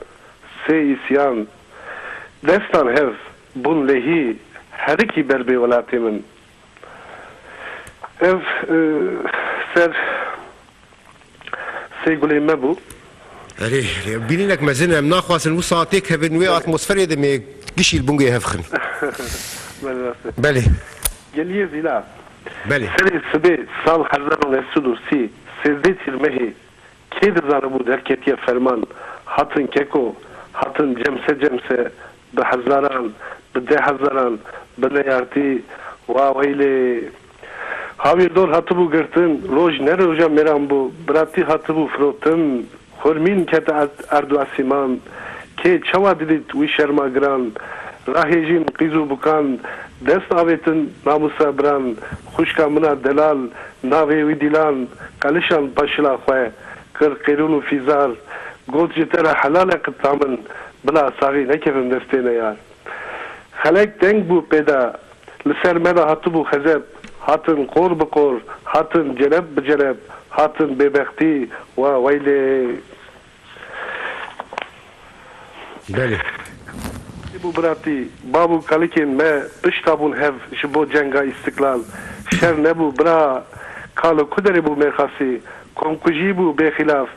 sê îsyan. Destan hev bûn lehî herikî ber bê welatê min. Ev, e, ser sê gulê me bû. Erê, erê, bîrînek mezin e. Em naxwazin wisa têkevin wê atmosferê de, me gişî li bingê hev xin. Belê, rast e. Belê. Geliyê Zîla. Belê. Serê sibê sal hezar û neh sed û sî, sêzdeh tîrmehê, kê dizanibû derketiye ferman, hatin keko, hatin cemse cemse, bi hezaran, bi deh hezaran, bi neyartî, wa weylê. Hawîrdor hatibû girtin, roj ne roja mêran bû, biratî hatibû firotin, xurmîn kete erd, erd û esîman. Kê çawa didît wî şerma giran, rahêjîn qîz û bukan, dest avêtin namûsa biran, xwişka min a delal, navê wî Dîlan, qelişan paşila xwe, kir qêrûn û fîzar, got ji te re helal e qita min, bila saxî nekevim destê neyar. Xelek deng bû pê de, li ser me de hatibû xezeb, hatin qor bi qor, hatin celeb bi celeb, hatin bêbextî, wa weylê. Belê. Bû biratî, bav û kalikên me pişta bûn hev ji bo cenga îstiklal. Şer nebû bira, kal û kuderê bû mêrxasî, komkujî bû bêxîlaf,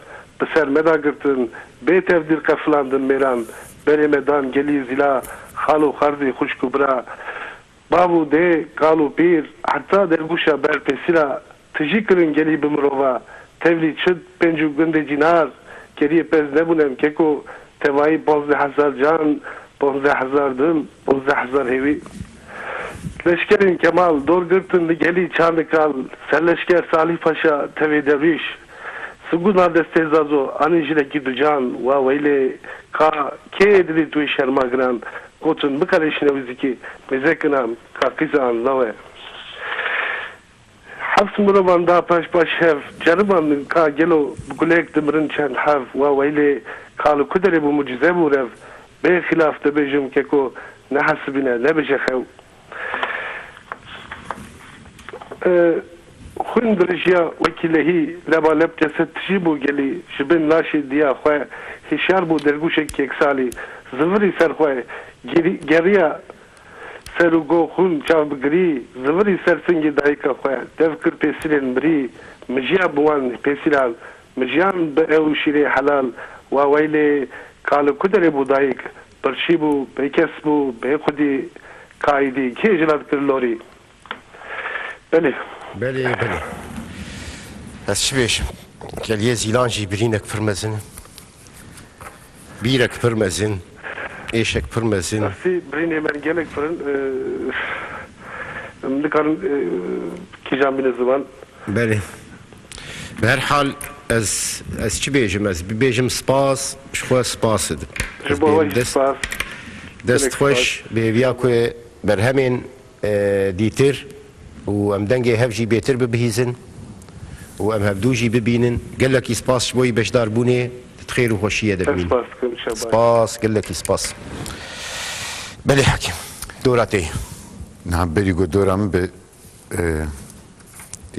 bi ser me da girtin, bê tevdîr qefilandin mêran, berê me dan gelî zîla, xal û xarzî xwişk û bira. Bav û dê, kal û pîr, heta dergûşa ber pêsîra, tijî kirin gelî bi mirova, tevlî çit, pênc û gundê cînar, geriyê pez nebûn em keko, tevayî panzdeh hezar can, panzdeh hezar dil, panzdeh hezar hêvî. Leşkerên Kemal dor girtin li gelî çandikal, serleşker Salîh Paşa tevê derwîş. Sigûna destê Zazo anî jinekî ducan, wa weylê, ka kê didît wê şerma giran, gotin biqeleşîne wî zikê, mêze kinan, ka qîza an nawe. Heft mirovan da paş paş hev, ceribandin ka gelo bi gulek dimirin çend hev, wa weylê, kal û kuderê bû mucize bû rev, bê xîlaf dibêjim keko, nehesibîne, nebêje xew. E, xwîn dirijiya wekî lehî, lebaleb ceset tijî bû gelî, ji bin laşê diya xwe, hişyar bû dergûşek yeksalî, zivirî ser xwe, gerî-, geriya ser û go xwîn çav bi girî, zivirî ser singê dayika xwe, dev kir pêsîlên mirî, mijiya bi wan pêsîlan, mijiyan bi ew şîrê helal, wa weylê, kal û kuderê bû dayik, birçî bû, bêkes bû, bêxwedî, kaîdî, kê jina dikir lorî. Belê. Belê, belê. Ez çi bêjim? Geliyê Zîlan jî birînek pir mezin e. Bîrek pir mezin, êşek pir mezin. Rastî birînê me gelek pir in, e, em nikarin, e, kîjan bîne ziman. Belê. Bi her hal ez, ez çi bêjim? Ez bibêjim spas, ji xwe spas dikim. Ji bo we jî spas. Dest xweş, bi hêviya ku berhemên e, dîtir û em dengê hev jî bêtir bibihîzin û em hevdû jî bibînin. Gelekî spas ji bo yî beşdarbûnê, di xêr û xweşiyê de bimînin. Spas dikim, şebay. Spas, gelekî spas. Belê Hekîm, dora te ye. Niha berî ku dora min bi, e,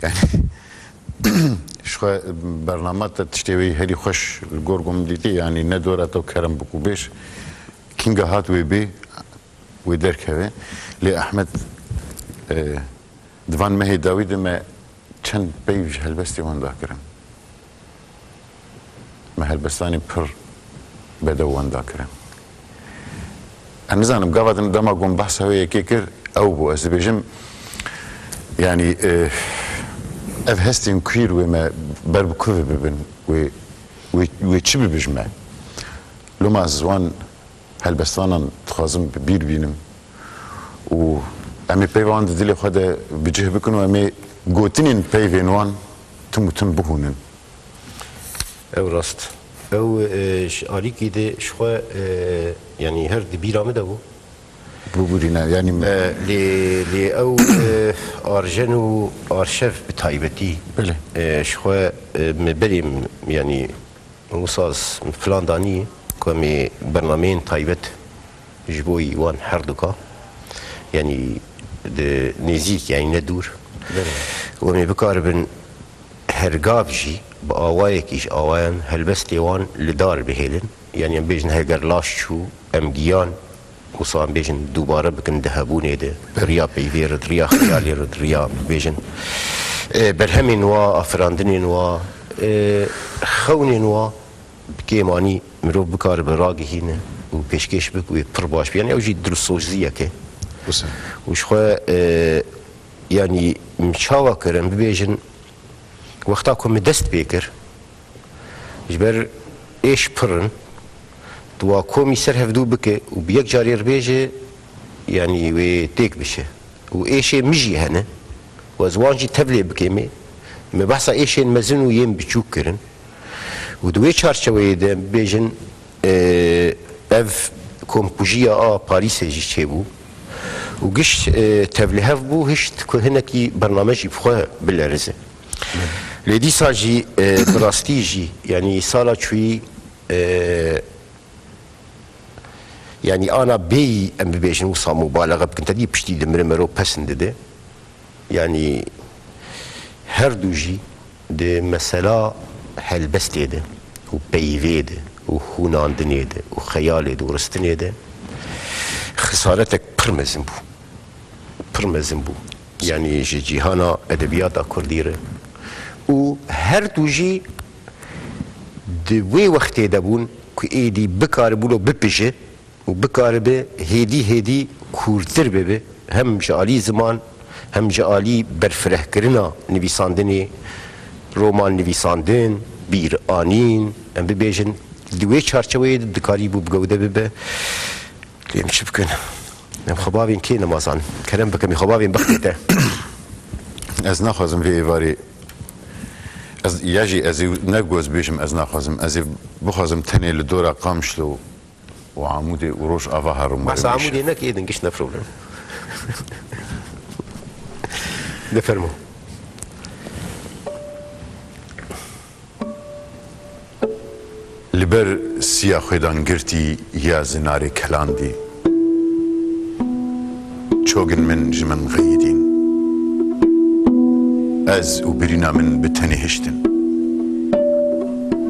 yani, ji xwe bernama te tiştê wê herî xweş li gor ku min dîtî, yani ne dora te kerem bikû bêj. Kînga hat wê bê, wê derkeve. Lê Ehmed, e, di van mehê dawî de me çend peyv ji helbestê wan dakirin. Me helbestanê pir bedew wan dakirin. Ez nizanim, gava din dema ku min behsa wê yekê kir, ew bû. Ez dibêjim, yanî, e, ev hestên queer wê me ber bi ku ve bibin, wê, wê, wê çi bibijme? Loma ez wan helbestvanan dixwazim bi bîr bînim û em ê peyva wan di dilê xwe de bi cih bikin û em ê gotinên peyvên wan tim û tim bihûnin. Ew rast. Ew, e, ji alîkî de ji xwe, e, yanî her di bîra min de bû. Bibûrîne, yanî. E, lê, lê ew, e, arjen û arşev bi taybetî, belê, e, ji xwe, e, me berê min, yanî, Wisa ez plan danî ku em ê bernameyên taybet ji bo wan her du ka, yanî di nêzîk, yanî ne dûr. Belê. Û em ê bikaribin her gav jî bi awayekî ji awayan helbestê wan li dar bihêlin. Yanî em bêjin heger laş çû, em giyan, wisa em bêjin dubare bikin di hebûnê de, di riya peyvê re, di riya xeyalê re, di riya, bêjin, e, berhemên wa, afirandinên wa, e, xewnên wa, bi kêm anî mirov bikaribe ragihîne û pêşkêş bike û yê pir baş be. Yanî ew jî dilsoziyek e. Wisa. Û ji xwe, e, yanî min çawa kir, em bibêjin, wexta ku min dest pê kir, ji ber êş pir in, tu wa komî ser hevdû bike û bi yek carê re bêje, yanî wê têk bişe. Û êşê min jî hene. Û ez wan jî tevlê bikêm ê. Me behsa êşên mezin û yên biçûk kirin. Û di wê çarçeweyê de bêjin, e, ev komkujiya a Parîsê jî çêbû. Û gişt, e, tevlihev bû, hişt ku hinekî bername jî bi xwe bilerize. Lê dîsa jî, e, bi rastî jî, yanî sala çûyî, e, yanî ana bêyî em bibêjin wisa mubalexe bikin, te dî piştî dimire mero pesin dide. Yanî her du jî di mesela helbestê de û peyvê de û hûnandinê de û xeyalê de û ristinê de xisaretek pir mezin bû. Pir mezin bû. Yanî ji cîhana edebiyata kurdî re. Û her du jî di wê wextê de bûn ku êdî bikaribû lo bipije û bikaribe hêdî hêdî kûrtir bibe, hem ji alî ziman, hem ji alî berfirehkirina nivîsandinê, roman nivîsandin, bîranîn, em bibêjin, di wê çarçeweyê de dikarîbû bi gewde bibe. Lê em çi bikin? Em xwe bavên kê nema zanin? Kerem bike, em xwe bavên bextê te. Ez naxwazim vê êvarê, ez, ya jî ez ê ne goz bêjim, ez naxwazim. Ez ê bixwazim tenê li dora Qamişlo û Amûdê û Rojava herim. Behsa Amûdê neke, êdin giş ne problem. De fermo. Li ber siya xwêdangirtî ya zinarê kelandî, çogin min ji min xeyidîn. Ez û birîna min bi tenê hiştin.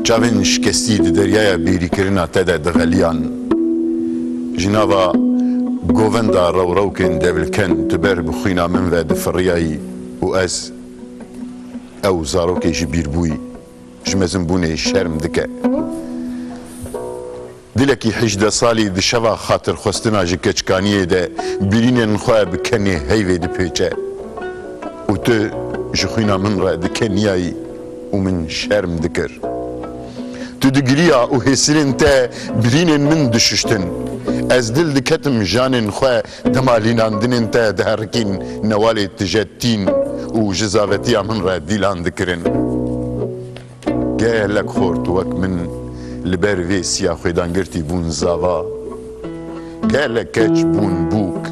Çavên şikestî di deryaya bêrîkirina te de dixeliyan. Ji nava govenda rewrewkên devilken tu ber bi xwîna min ve difiriyayî û ez, ew zarokê ji bîr bûyî, ji mezinbûnê şerm dike. Dilekî hejdeh salî di şeva xatirxwestina ji keçkaniyê de birînên xwe bi kenê heyvê dipêçe û tu ji xwîna min re dikeniyayî û min şerm dikir. Tu digiriya û hêsirên te birînên min dişuştin. Ez dil diketim janên xwe dema lînandinên te diherikîn, newalê tije tîn û ji zavetiya min re dîlan dikirin. Gelek xort wek min li ber vê siya xwêdangirtî bûn zava. Gelek keç bûn bûk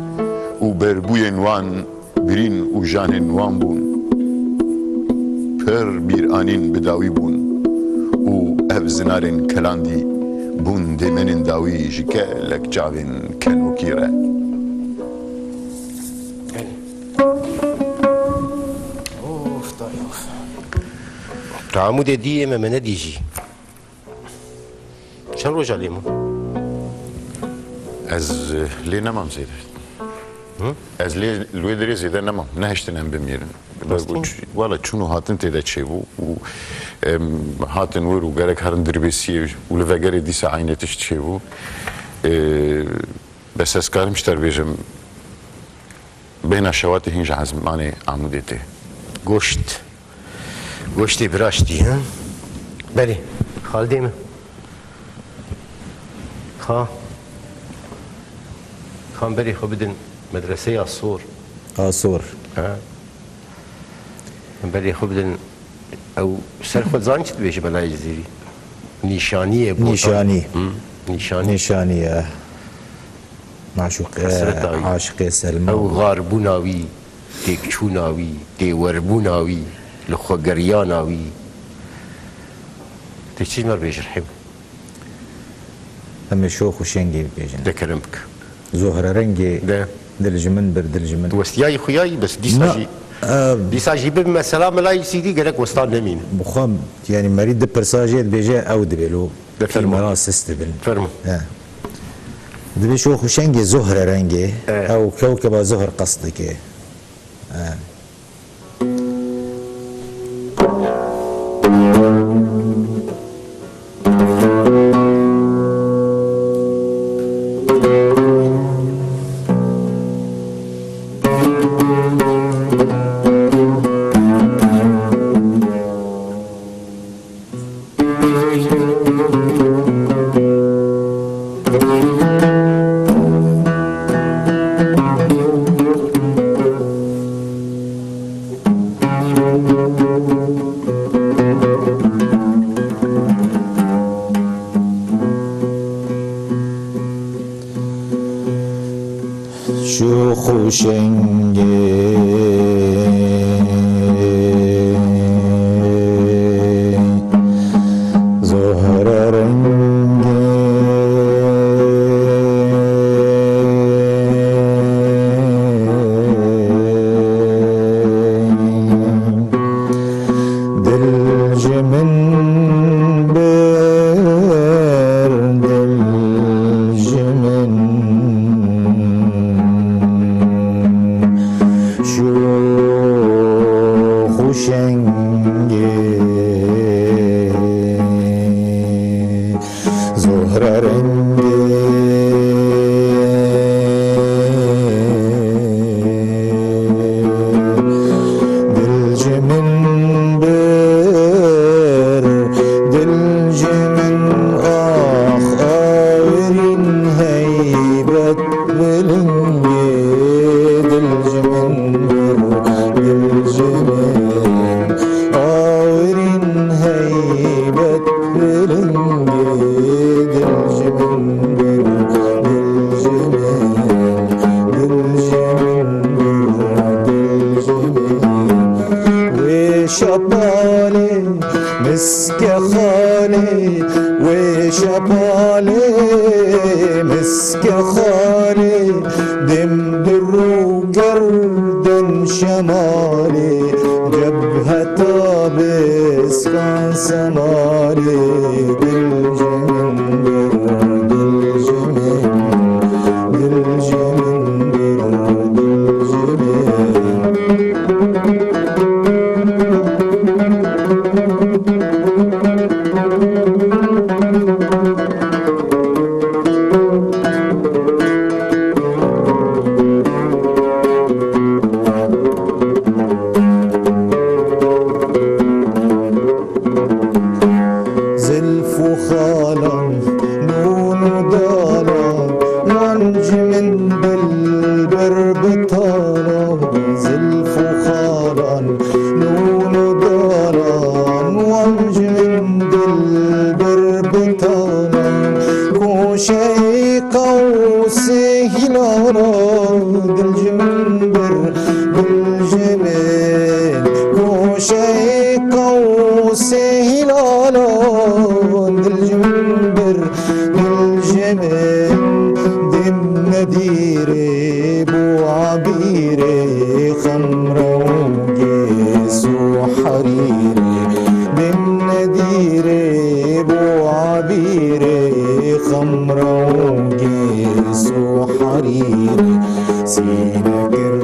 û berbûyên wan birîn û janên wan bûn. Pir bîranîn bi dawî bûn û ev zinarên kelandî bûn dêmenên dawî ji gelek çavên kenokî re. Of, dayê, of. Tu Amûdê dî, ê me, me nedî jî. Çend roja lê min? Ez, e, lê nemam zêde. Hı? Ez lê, li wê derê zêde nemam. Nehiştin em bimîrin. Rastî mi? Wala çûn û hatin tê de çêbû û, em, hatin wir û gerek herin Dirbêsiyê û li vegerê dîsa eynê tişt çêbû. E, bes ez karim ji te re bêjim, bêhna şewatê hîn ji ezmanê Amûdê tê. Goşt. Goştê biraştî, he? Belê, xaldê min. Ka. Kan berê xwe bidin medreseya sor. A sor. He. Berê xwe bidin, ew ser xwe zanî çi dibêje belayê Cizîrî? Nîşanî ye, botan. Nîşanî. Hı, nîşanî. Nîşanî ye. Maşûqê, Hesreta wî. Aşiqê Selma. Ew xarbûna wî, têkçûna wî, têwerbûna wî, li xwe geriyana wî. Tê çi ji me re bêjî Rehîm? Em ê şox û şengê bibêjin. De kerem bike. Zohrerengê. De. Dil ji min bir, dil ji min. Westiyayî xuyayî, bes dîsa Na, jî, e, dîsa jî bibe mesela melayî sîdî gerek westan nemîne. Bi xwe, yanî merî di pirsa jê dibêje, ew dibê lo. De fermo. Mela sist dibin. Fermo. He. Dibê şo xuşengê Zuhre rengê, E. ew kewkeba Zuhr qest dike. E. Şûx û şengê Zuhre rengê. Dil ji min bir, dil ji min. Şûx û şengê Zuhre rengê. Dil ji min bir, dil ji min ax, awirîn heybet bilingê. Dil ji min bir, dil ji min, awirîn heybet bilingê. Dil ji min bir, dil ji min, dil ji min bir, dil ji min. Wê şepalê miske xalê, wê şepalê miske xalê, dêm di rû gerden şemalê, cebheta biskan semalê, dil ji min bir, dil ji min, dil ji min bir, dil ji min. Zilf û xalan, nûn û dalan, wan ji min dilber bi talan. Zilf û xalan, nûn û dalan, wan ji min dilber bi talan. Goşeyê qewsê hîlala, dil ji min bir, dil ji min. Goşeyê qewsê hîlala, dil ji min bir, dil ji min. Dêm nedîrê bo abîrê, xemrewgê suherîrê. Dêm nedîrê bo abîrê, xemrewgê suherîrê. Sîne kir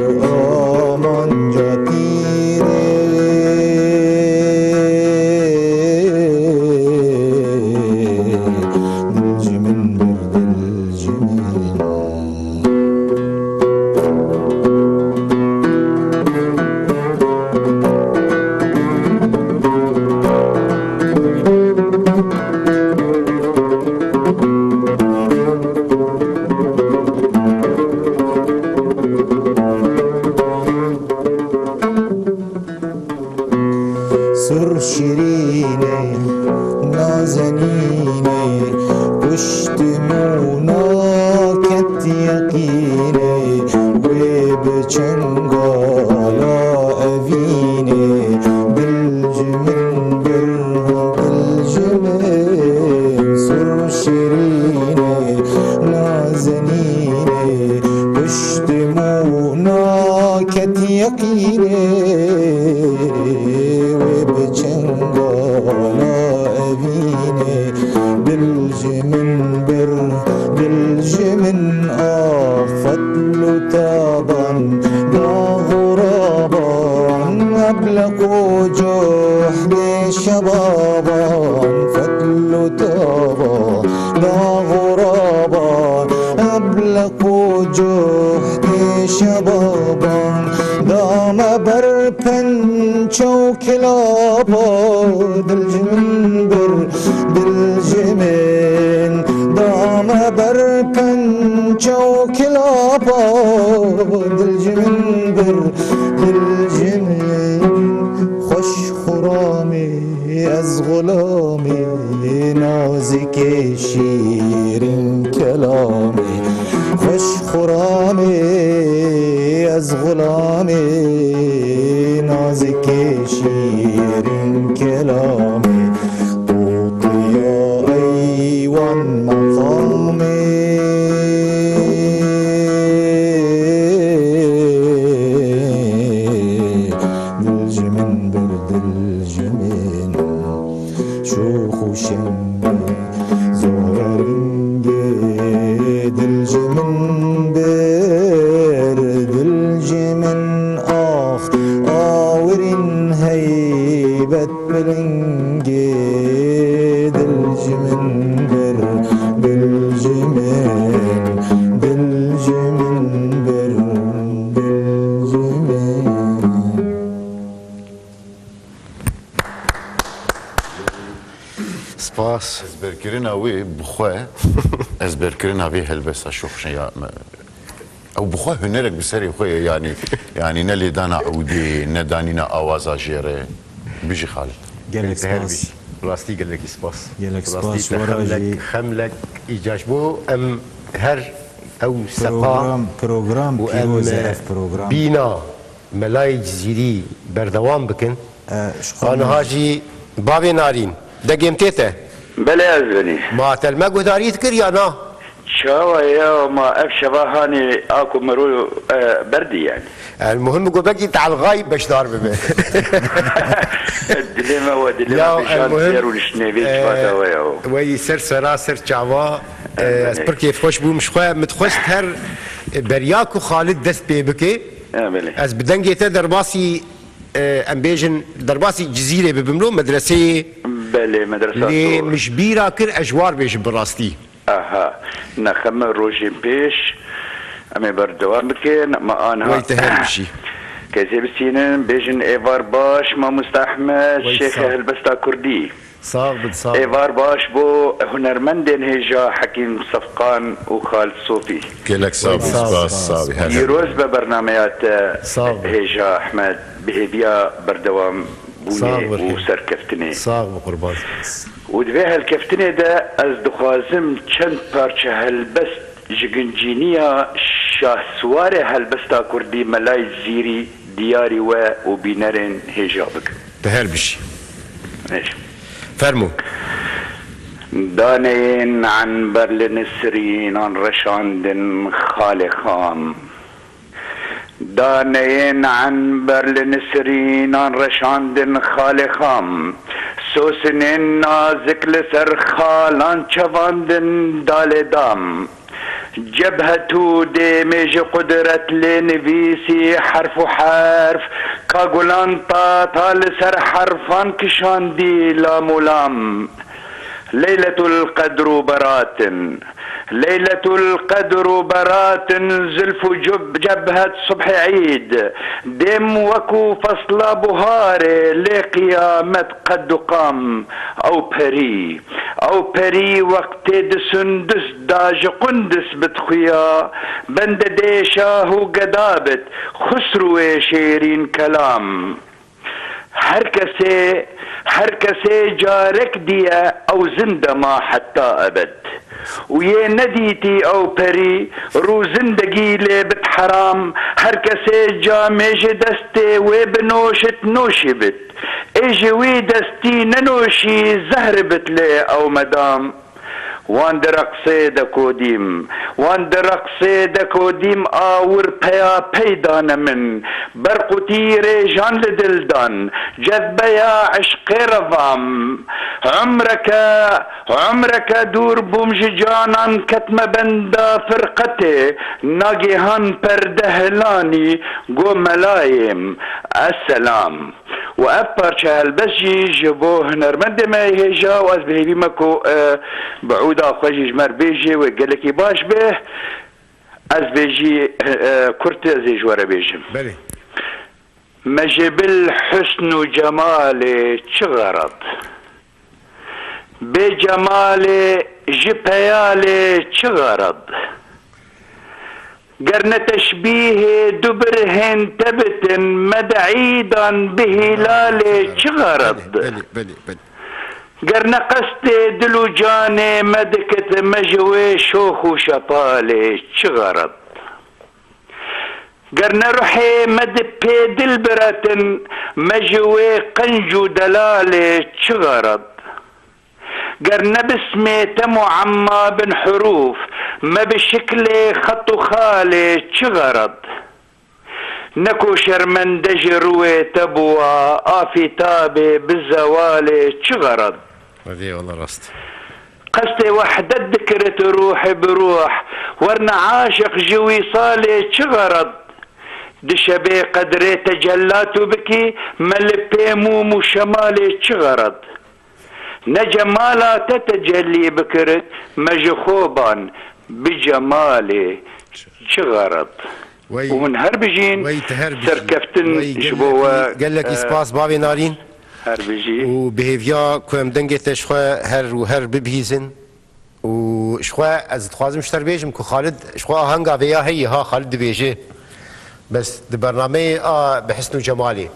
amanca tîrê. Dil ji min bir, dil ji min. Sur şirînê, nazenînê, piştî mûna ket yeqînê, wê bi çengala evînê, dil ji min bir, dil ji min. Sur şirînê, nazenînê, piştî جهد شبابان فتل و تابان دا غرابان ابلق و جهد شبابان دام بر پنچه و کلابا دلج من بر دلج من دام بر پنچه و کلابا دلج من بر دلج من خوش خرامي از غلامي نازك شيرين كلامي خوش خرامي از غلامي نازك شيرين كلامي طوطي يا أيوان مقامي دلج من بر دلج من شوخ و شنگی زهرنگی دلج من بر دلج من آخ آورین هیبت بلنگی دلج من بر دلج من دلج من بر دلج من Spas. Ezberkirina wê bi xwe, ezberkirina vê helbesta şoxşeya me. Ew bi xwe hunerek bi serê xwe ye, yanî, yanî ne lêdana ewdê, ne danîna awaza jê re. Bijî Xalid. Gelek Te her spas. Bijî. Rastî gelekî spas. Gelek Rastî spas, te were xemlek, jî. Xemlek îcaş bû. Em her ew sepa Program, program û em, pîroz e, e, ev program. Bîna Melayê Cizîrî berdewam bikin. E, ji xwe Aniha me- jî bavê Narîn, degêm tê te? Belê ez binî. Ma te li me guhdarî dikir ya na? Çawa ya ma ev şeva hanê a ku miro, e, berdî yani. El muhim ku belkî te elxayî beşdar bibe. Dilê me we, dilê Ya, me bijand el muhim, diyer û nişnê vê e, çiva de we ya. Weyî ser sera ser çava, e, ez Belê. Pir kêfxweş bûm. Ji xwe min dixwest her beriya ku Xalid dest pê bike, E, belê. Ez bi dengê te derbasî, e, em bêjin, derbasî Cizîrê bibim lo, medreseyê Belê, medresa lê Sor. Min ji bîra kir ez ji war bêjim bi rastî. Aha, nexeme rojên pêş em ê berdewam bikin. Me anha Wey te her bijî. Kesê bisînin, bêjin êvar baş, Mamoste Ehmed, Wey Şêxê sağ. Helbesta Kurdî. Sax bin, sax bin. Êvar baş bo hunermendên hêja Hekîm Sefqan û Xalid Sofî. Gelek sax bin, Sax bin. Spas, sax bin. Her Pîroz be bernameya te Sax bin. Hêja Ehmed, bi hêviya berdewam bûnê Sax bin. Û serkeftinê. Sax bin, qurban. Û di vê helkeftinê de ez dixwazim çend parçe helbest ji gincîniya şahswarê helbesta kurdî Melayê Cizîrî diyarî we û bînerên hêja bikim. Te her bijî. Hêja. Fermo. Daneyên enber li nisrînan reşandin xalê xam. Daneyên enber li nisrînan reşandin xalê xam. Sosinên nazik li ser xalan çevandin dalê dam. Cebhetû dêmê ji qudret lê nivîsî herf û herf, ka gulan ta ta li ser herfan kişandî lam û lam. Leyletul Qedr û Beratin. Leyletul Qedr û Beratin, Zilf û Cub-, Cebhet Subhê Îd. Dêm wekû fesla buharê lê qiyamet qed û qam. Ew perî. Ew perî wextê di Sundus da ji Qundus bitxuya, bende dê şah û geda bit, Xusrûwê şêrîn kelam. Her kesê, her kesê carek diye ew zinde ma heta ebed. Û yê nedîtî ew perî, rû zindegî lê bit heram, her kesê camê ji destê wê binoşit noşî bit. Ê ji wî destî nenoşî zehri bit lê ew medam. Wan di reqsê de kodîm, wan di reqsê de kodîm awir peyapey dane min. Berq û tîrê jan li dil dan, cezbeya eşqê revam. Umreke, umreke dûr bûm ji canan, ketme benda firqetê, nagêhan perde hilanî, go melayêm, esselam. Û ev parça helbest jî ji bo hunermendê me hêja û ez bi hêvî me ku, e, bi ûda xwe jî ji me re bêjê wê gelekî baş be. Ez bê jî, e, kurt ez ê ji we re bêjim. Belê. Me ji bil husn û cemalê çi xerab? Bê cemalê ji peyalê çi xerab? Ger ne teşbîhê du birhên te bitin, me di îdan bi hîlalê çi xerab? Belê, belê, belê, belê. Ger ne qestê dil û canê me dikit, me ji wê şox û şepalê çi xerab? Ger ne ruhê me di pê dil biretin, me ji wê qenc û delalê çi xerab? Ger ne bismê te muemma bin hurûf, me bi şiklê xet û xalê çi xerab? Ne ku şermende ji rûyê te bûa, afîtabê bi zewalê çi xerab? Hadi, wala rast. Qestê wehdet dikirit ruh bi ruh, werne aşiq ji wîsalê çi xerab? Di şebê qedrê tecella tu bikî, me li pê mûm û şemalê çi xerab? Ne cemala te tecellî bikirit, me ji xwe ban bi cemalê çi xerab? Wey, Û hûn her bijîn, wey te her bijî. Serkeftin Wey ji bo gelekî, we, gelekî e, spas bavê Narîn. Her bijî. Û bi hêviya ku em dengê te ji xwe her û her bibihîzin. Û ji xwe ez dixwazim ji te re bêjim ku Xalid ji xwe ahenga vê ya heye ha, Xalid dibêje. Bes di bernameyê a bi hisn û cemalê.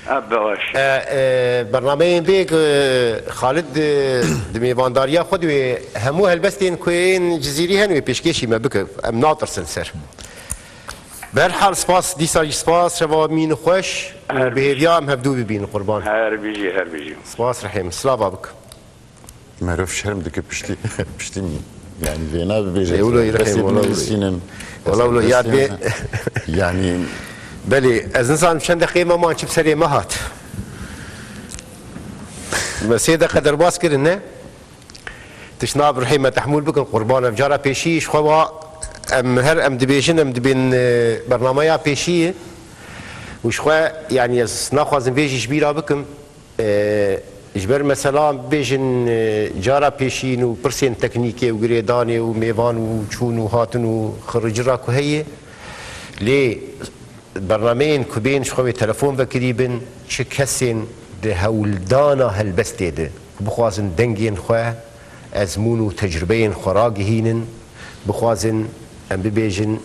A, baş. E, e, bernameyên vê, e, Xalid, e, di mêvandariya xwe de wê hemû helbestên ku yên Cizîrî hene wê pêşkêşî me bike. Em natirsin ser. Bi her hal spas, dîsa jî spas, şeva mîn xweş û Her bi hêviya em hevdû bibînin qurban. Her bijî, her bijî. Spas rihê min, silava bik. Merov şerm dike piştî, piştî, yani vêna bibêje. Ê, wilo, yirxê, destê wala, wilo. Nivîsînin. Wala, wilo, yad bê. Yani Belê, ez nizanim çend deqeyê me man çi bi serê me hat. Me sê deqe derbas kirin, ne? Tişt nab rihê me tehmûl bikin, qurban, ev cara pêşî ji xwe wa em her em dibêjin, em dibên, e, bernameya pêşî ye. Û ji xwe, yani ez naxwazim vê jî ji bîra bikim. E, ji ber mesela bibêjin, e, cara pêşîn û pirsên teknîkê û girêdanê û mêvan û çûn û hatin û xiricira ku heye, lê bernameyên ku bên ji xwe wê telefon vekirî bin, çi kesên di hewldana helbestê de ku bixwazin dengên xwe, ezmûn û tecrubeyên xwe ragihînin, bixwazin, em bibêjin,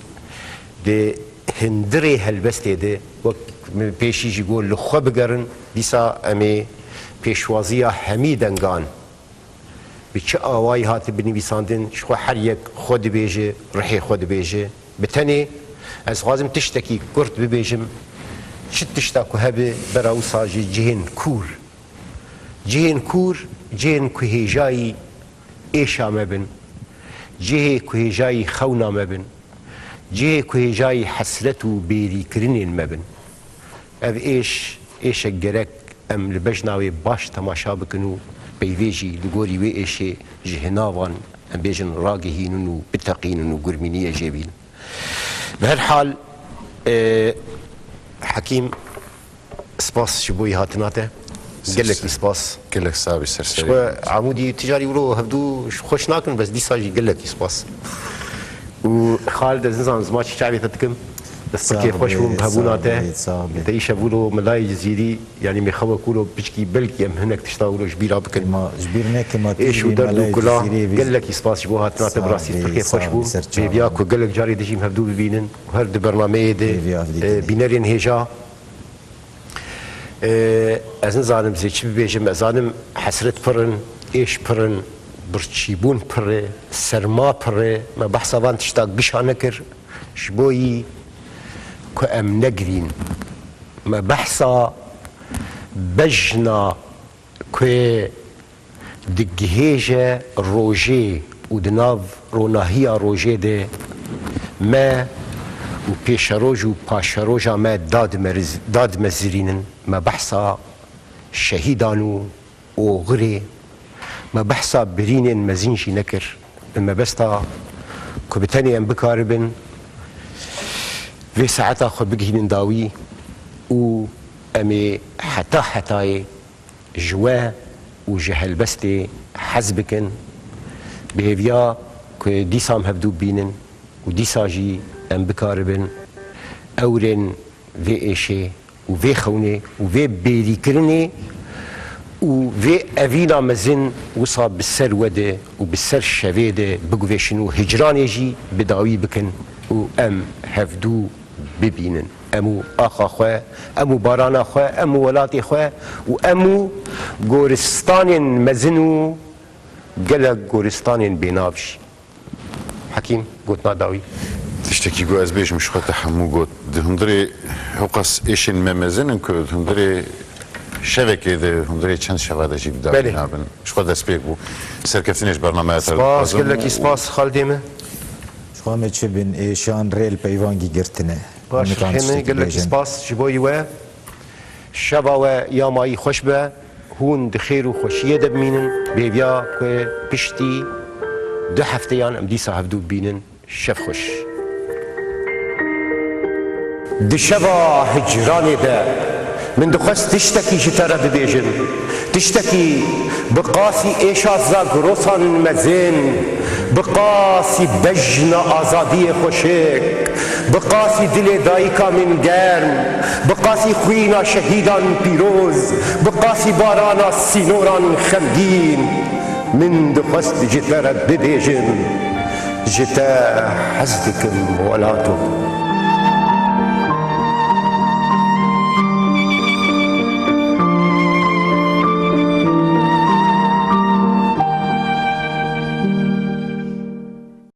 di hundirê helbestê de, wek min pêşî jî got, li xwe bigerin, dîsa em ê pêşwaziya hemî dengan bi çi awayî hate binivîsandin, ji xwe her yek xwe dibêje, rihê xwe dibêje. Bi tenê ez dixwazim tiştekî kurt bibêjim, çi tişta ku hebe bera wisa ji cihên kûr. Cihên kûr, cihên ku hêjayî êşa me bin, cihê ku hêjayî xewna me bin, cihê ku hêjayî hesret û bêrîkirinên me bin. Ev êş, êşek gerek em li bejna wê baş temaşa bikin û peyvê jî li gorî wê êşê ji hinavan, em bêjin, ragihînin û biteqînin û gurmîniyê jê bînin. Bi her hal, e, Hekîm, spas ji bo hatina te. Ser Gelekî ser. Spas. Gelek sabî ser Ji serê. Xwe Amûdî ticarî wilo hevdû ji xweş nakin, bes dîsa jî gelekî spas. Û Xalid, ez nizanim zima çi çavê te dikim. Destpirkê xweş bûm bi hebûna te. Te îşev wilo Melayê Cizîrî, yanî mêxewe kûlo piçkî, belkî em hinek tişta wilo ji bîra bikin. Ma ji bîr neke ma Êş û derd û kula, gelekî spas ji bo hatina te, bi rastî destpirkê xweş bû. Hêviya ku gelek carê dijî em hevdû bibînin û her di bernameyê de, Hêviya vîdî e, bînerên hêja. E, ez nizanim zê çi bibêjim, ez zanim hesret pir in, êş pir in, birçîbûn pir e, serma pir e, me behsa van tişta gişa nekir, ji bo yî ku em negirîn. Me behsa bejna ku digihêje rojê û di nav ronahiya rojê de me û pêşeroj û paşeroja me dadimeriz-, dadimezirînin. Me behsa şehîdan û oxirê, me behsa birînên mezin jî nekir. Bi mebesta ku bi tenê em bikaribin vê saeta xwe bigihînin dawî û Em ê heta hetayê ji we û ji helbestê hez bikin, bi hêviya ku dîsa em hevdû bibînin û dîsa jî em bikaribin ewrên vê êşê û vê xewnê û vê bêrîkirinê û vê evîna mezin wisa bi ser we de û bi ser şevê de biguvêşin û hicranê jî bi dawî bikin û em hevdû bibînin. Em û axa xwe, em û barana xwe, em û welatê xwe û em û goristanên mezin û gelek goristanên bênav jî. Hekîm, gotina dawî. Tiştekî ku ez bêjim, ji xwe te hemû got. Di hundirê hewqas êşên me mezin in ku di hundirê şevekê, di hundirê çend şeva de jî bi dawî Belê. nabin. Ji xwe destpêk bû. Serkeftinê ji bernameya te Spas, dixwazim. gelekî spas, Xaldê min. Ji xwe me çi bin, êşan rê li peyvangî girtine. Baş, Em nikan Xêmê, tiştekî gelekî bêjin. spas ji bo we. Şeva we ya mayî xweş be. Hûn di xêr û xweşiyê de bimînin. Bêviya ku piştî du hefteyan em dîsa hevdû bibînin. Şev xweş. Di şeva hicranê de min dixwest tiştekî ji te re bibêjim. Tiştekî bi qasî êşa zagrosan mezin, bi qasî bejna azadiyê xweşik, bi qasî dilê dayika min germ, bi qasî xwîna şehîdan pîroz, bi qasî barana sînoran xemgîn. Min dixwest ji te re bibêjim, ji te hez dikim welato.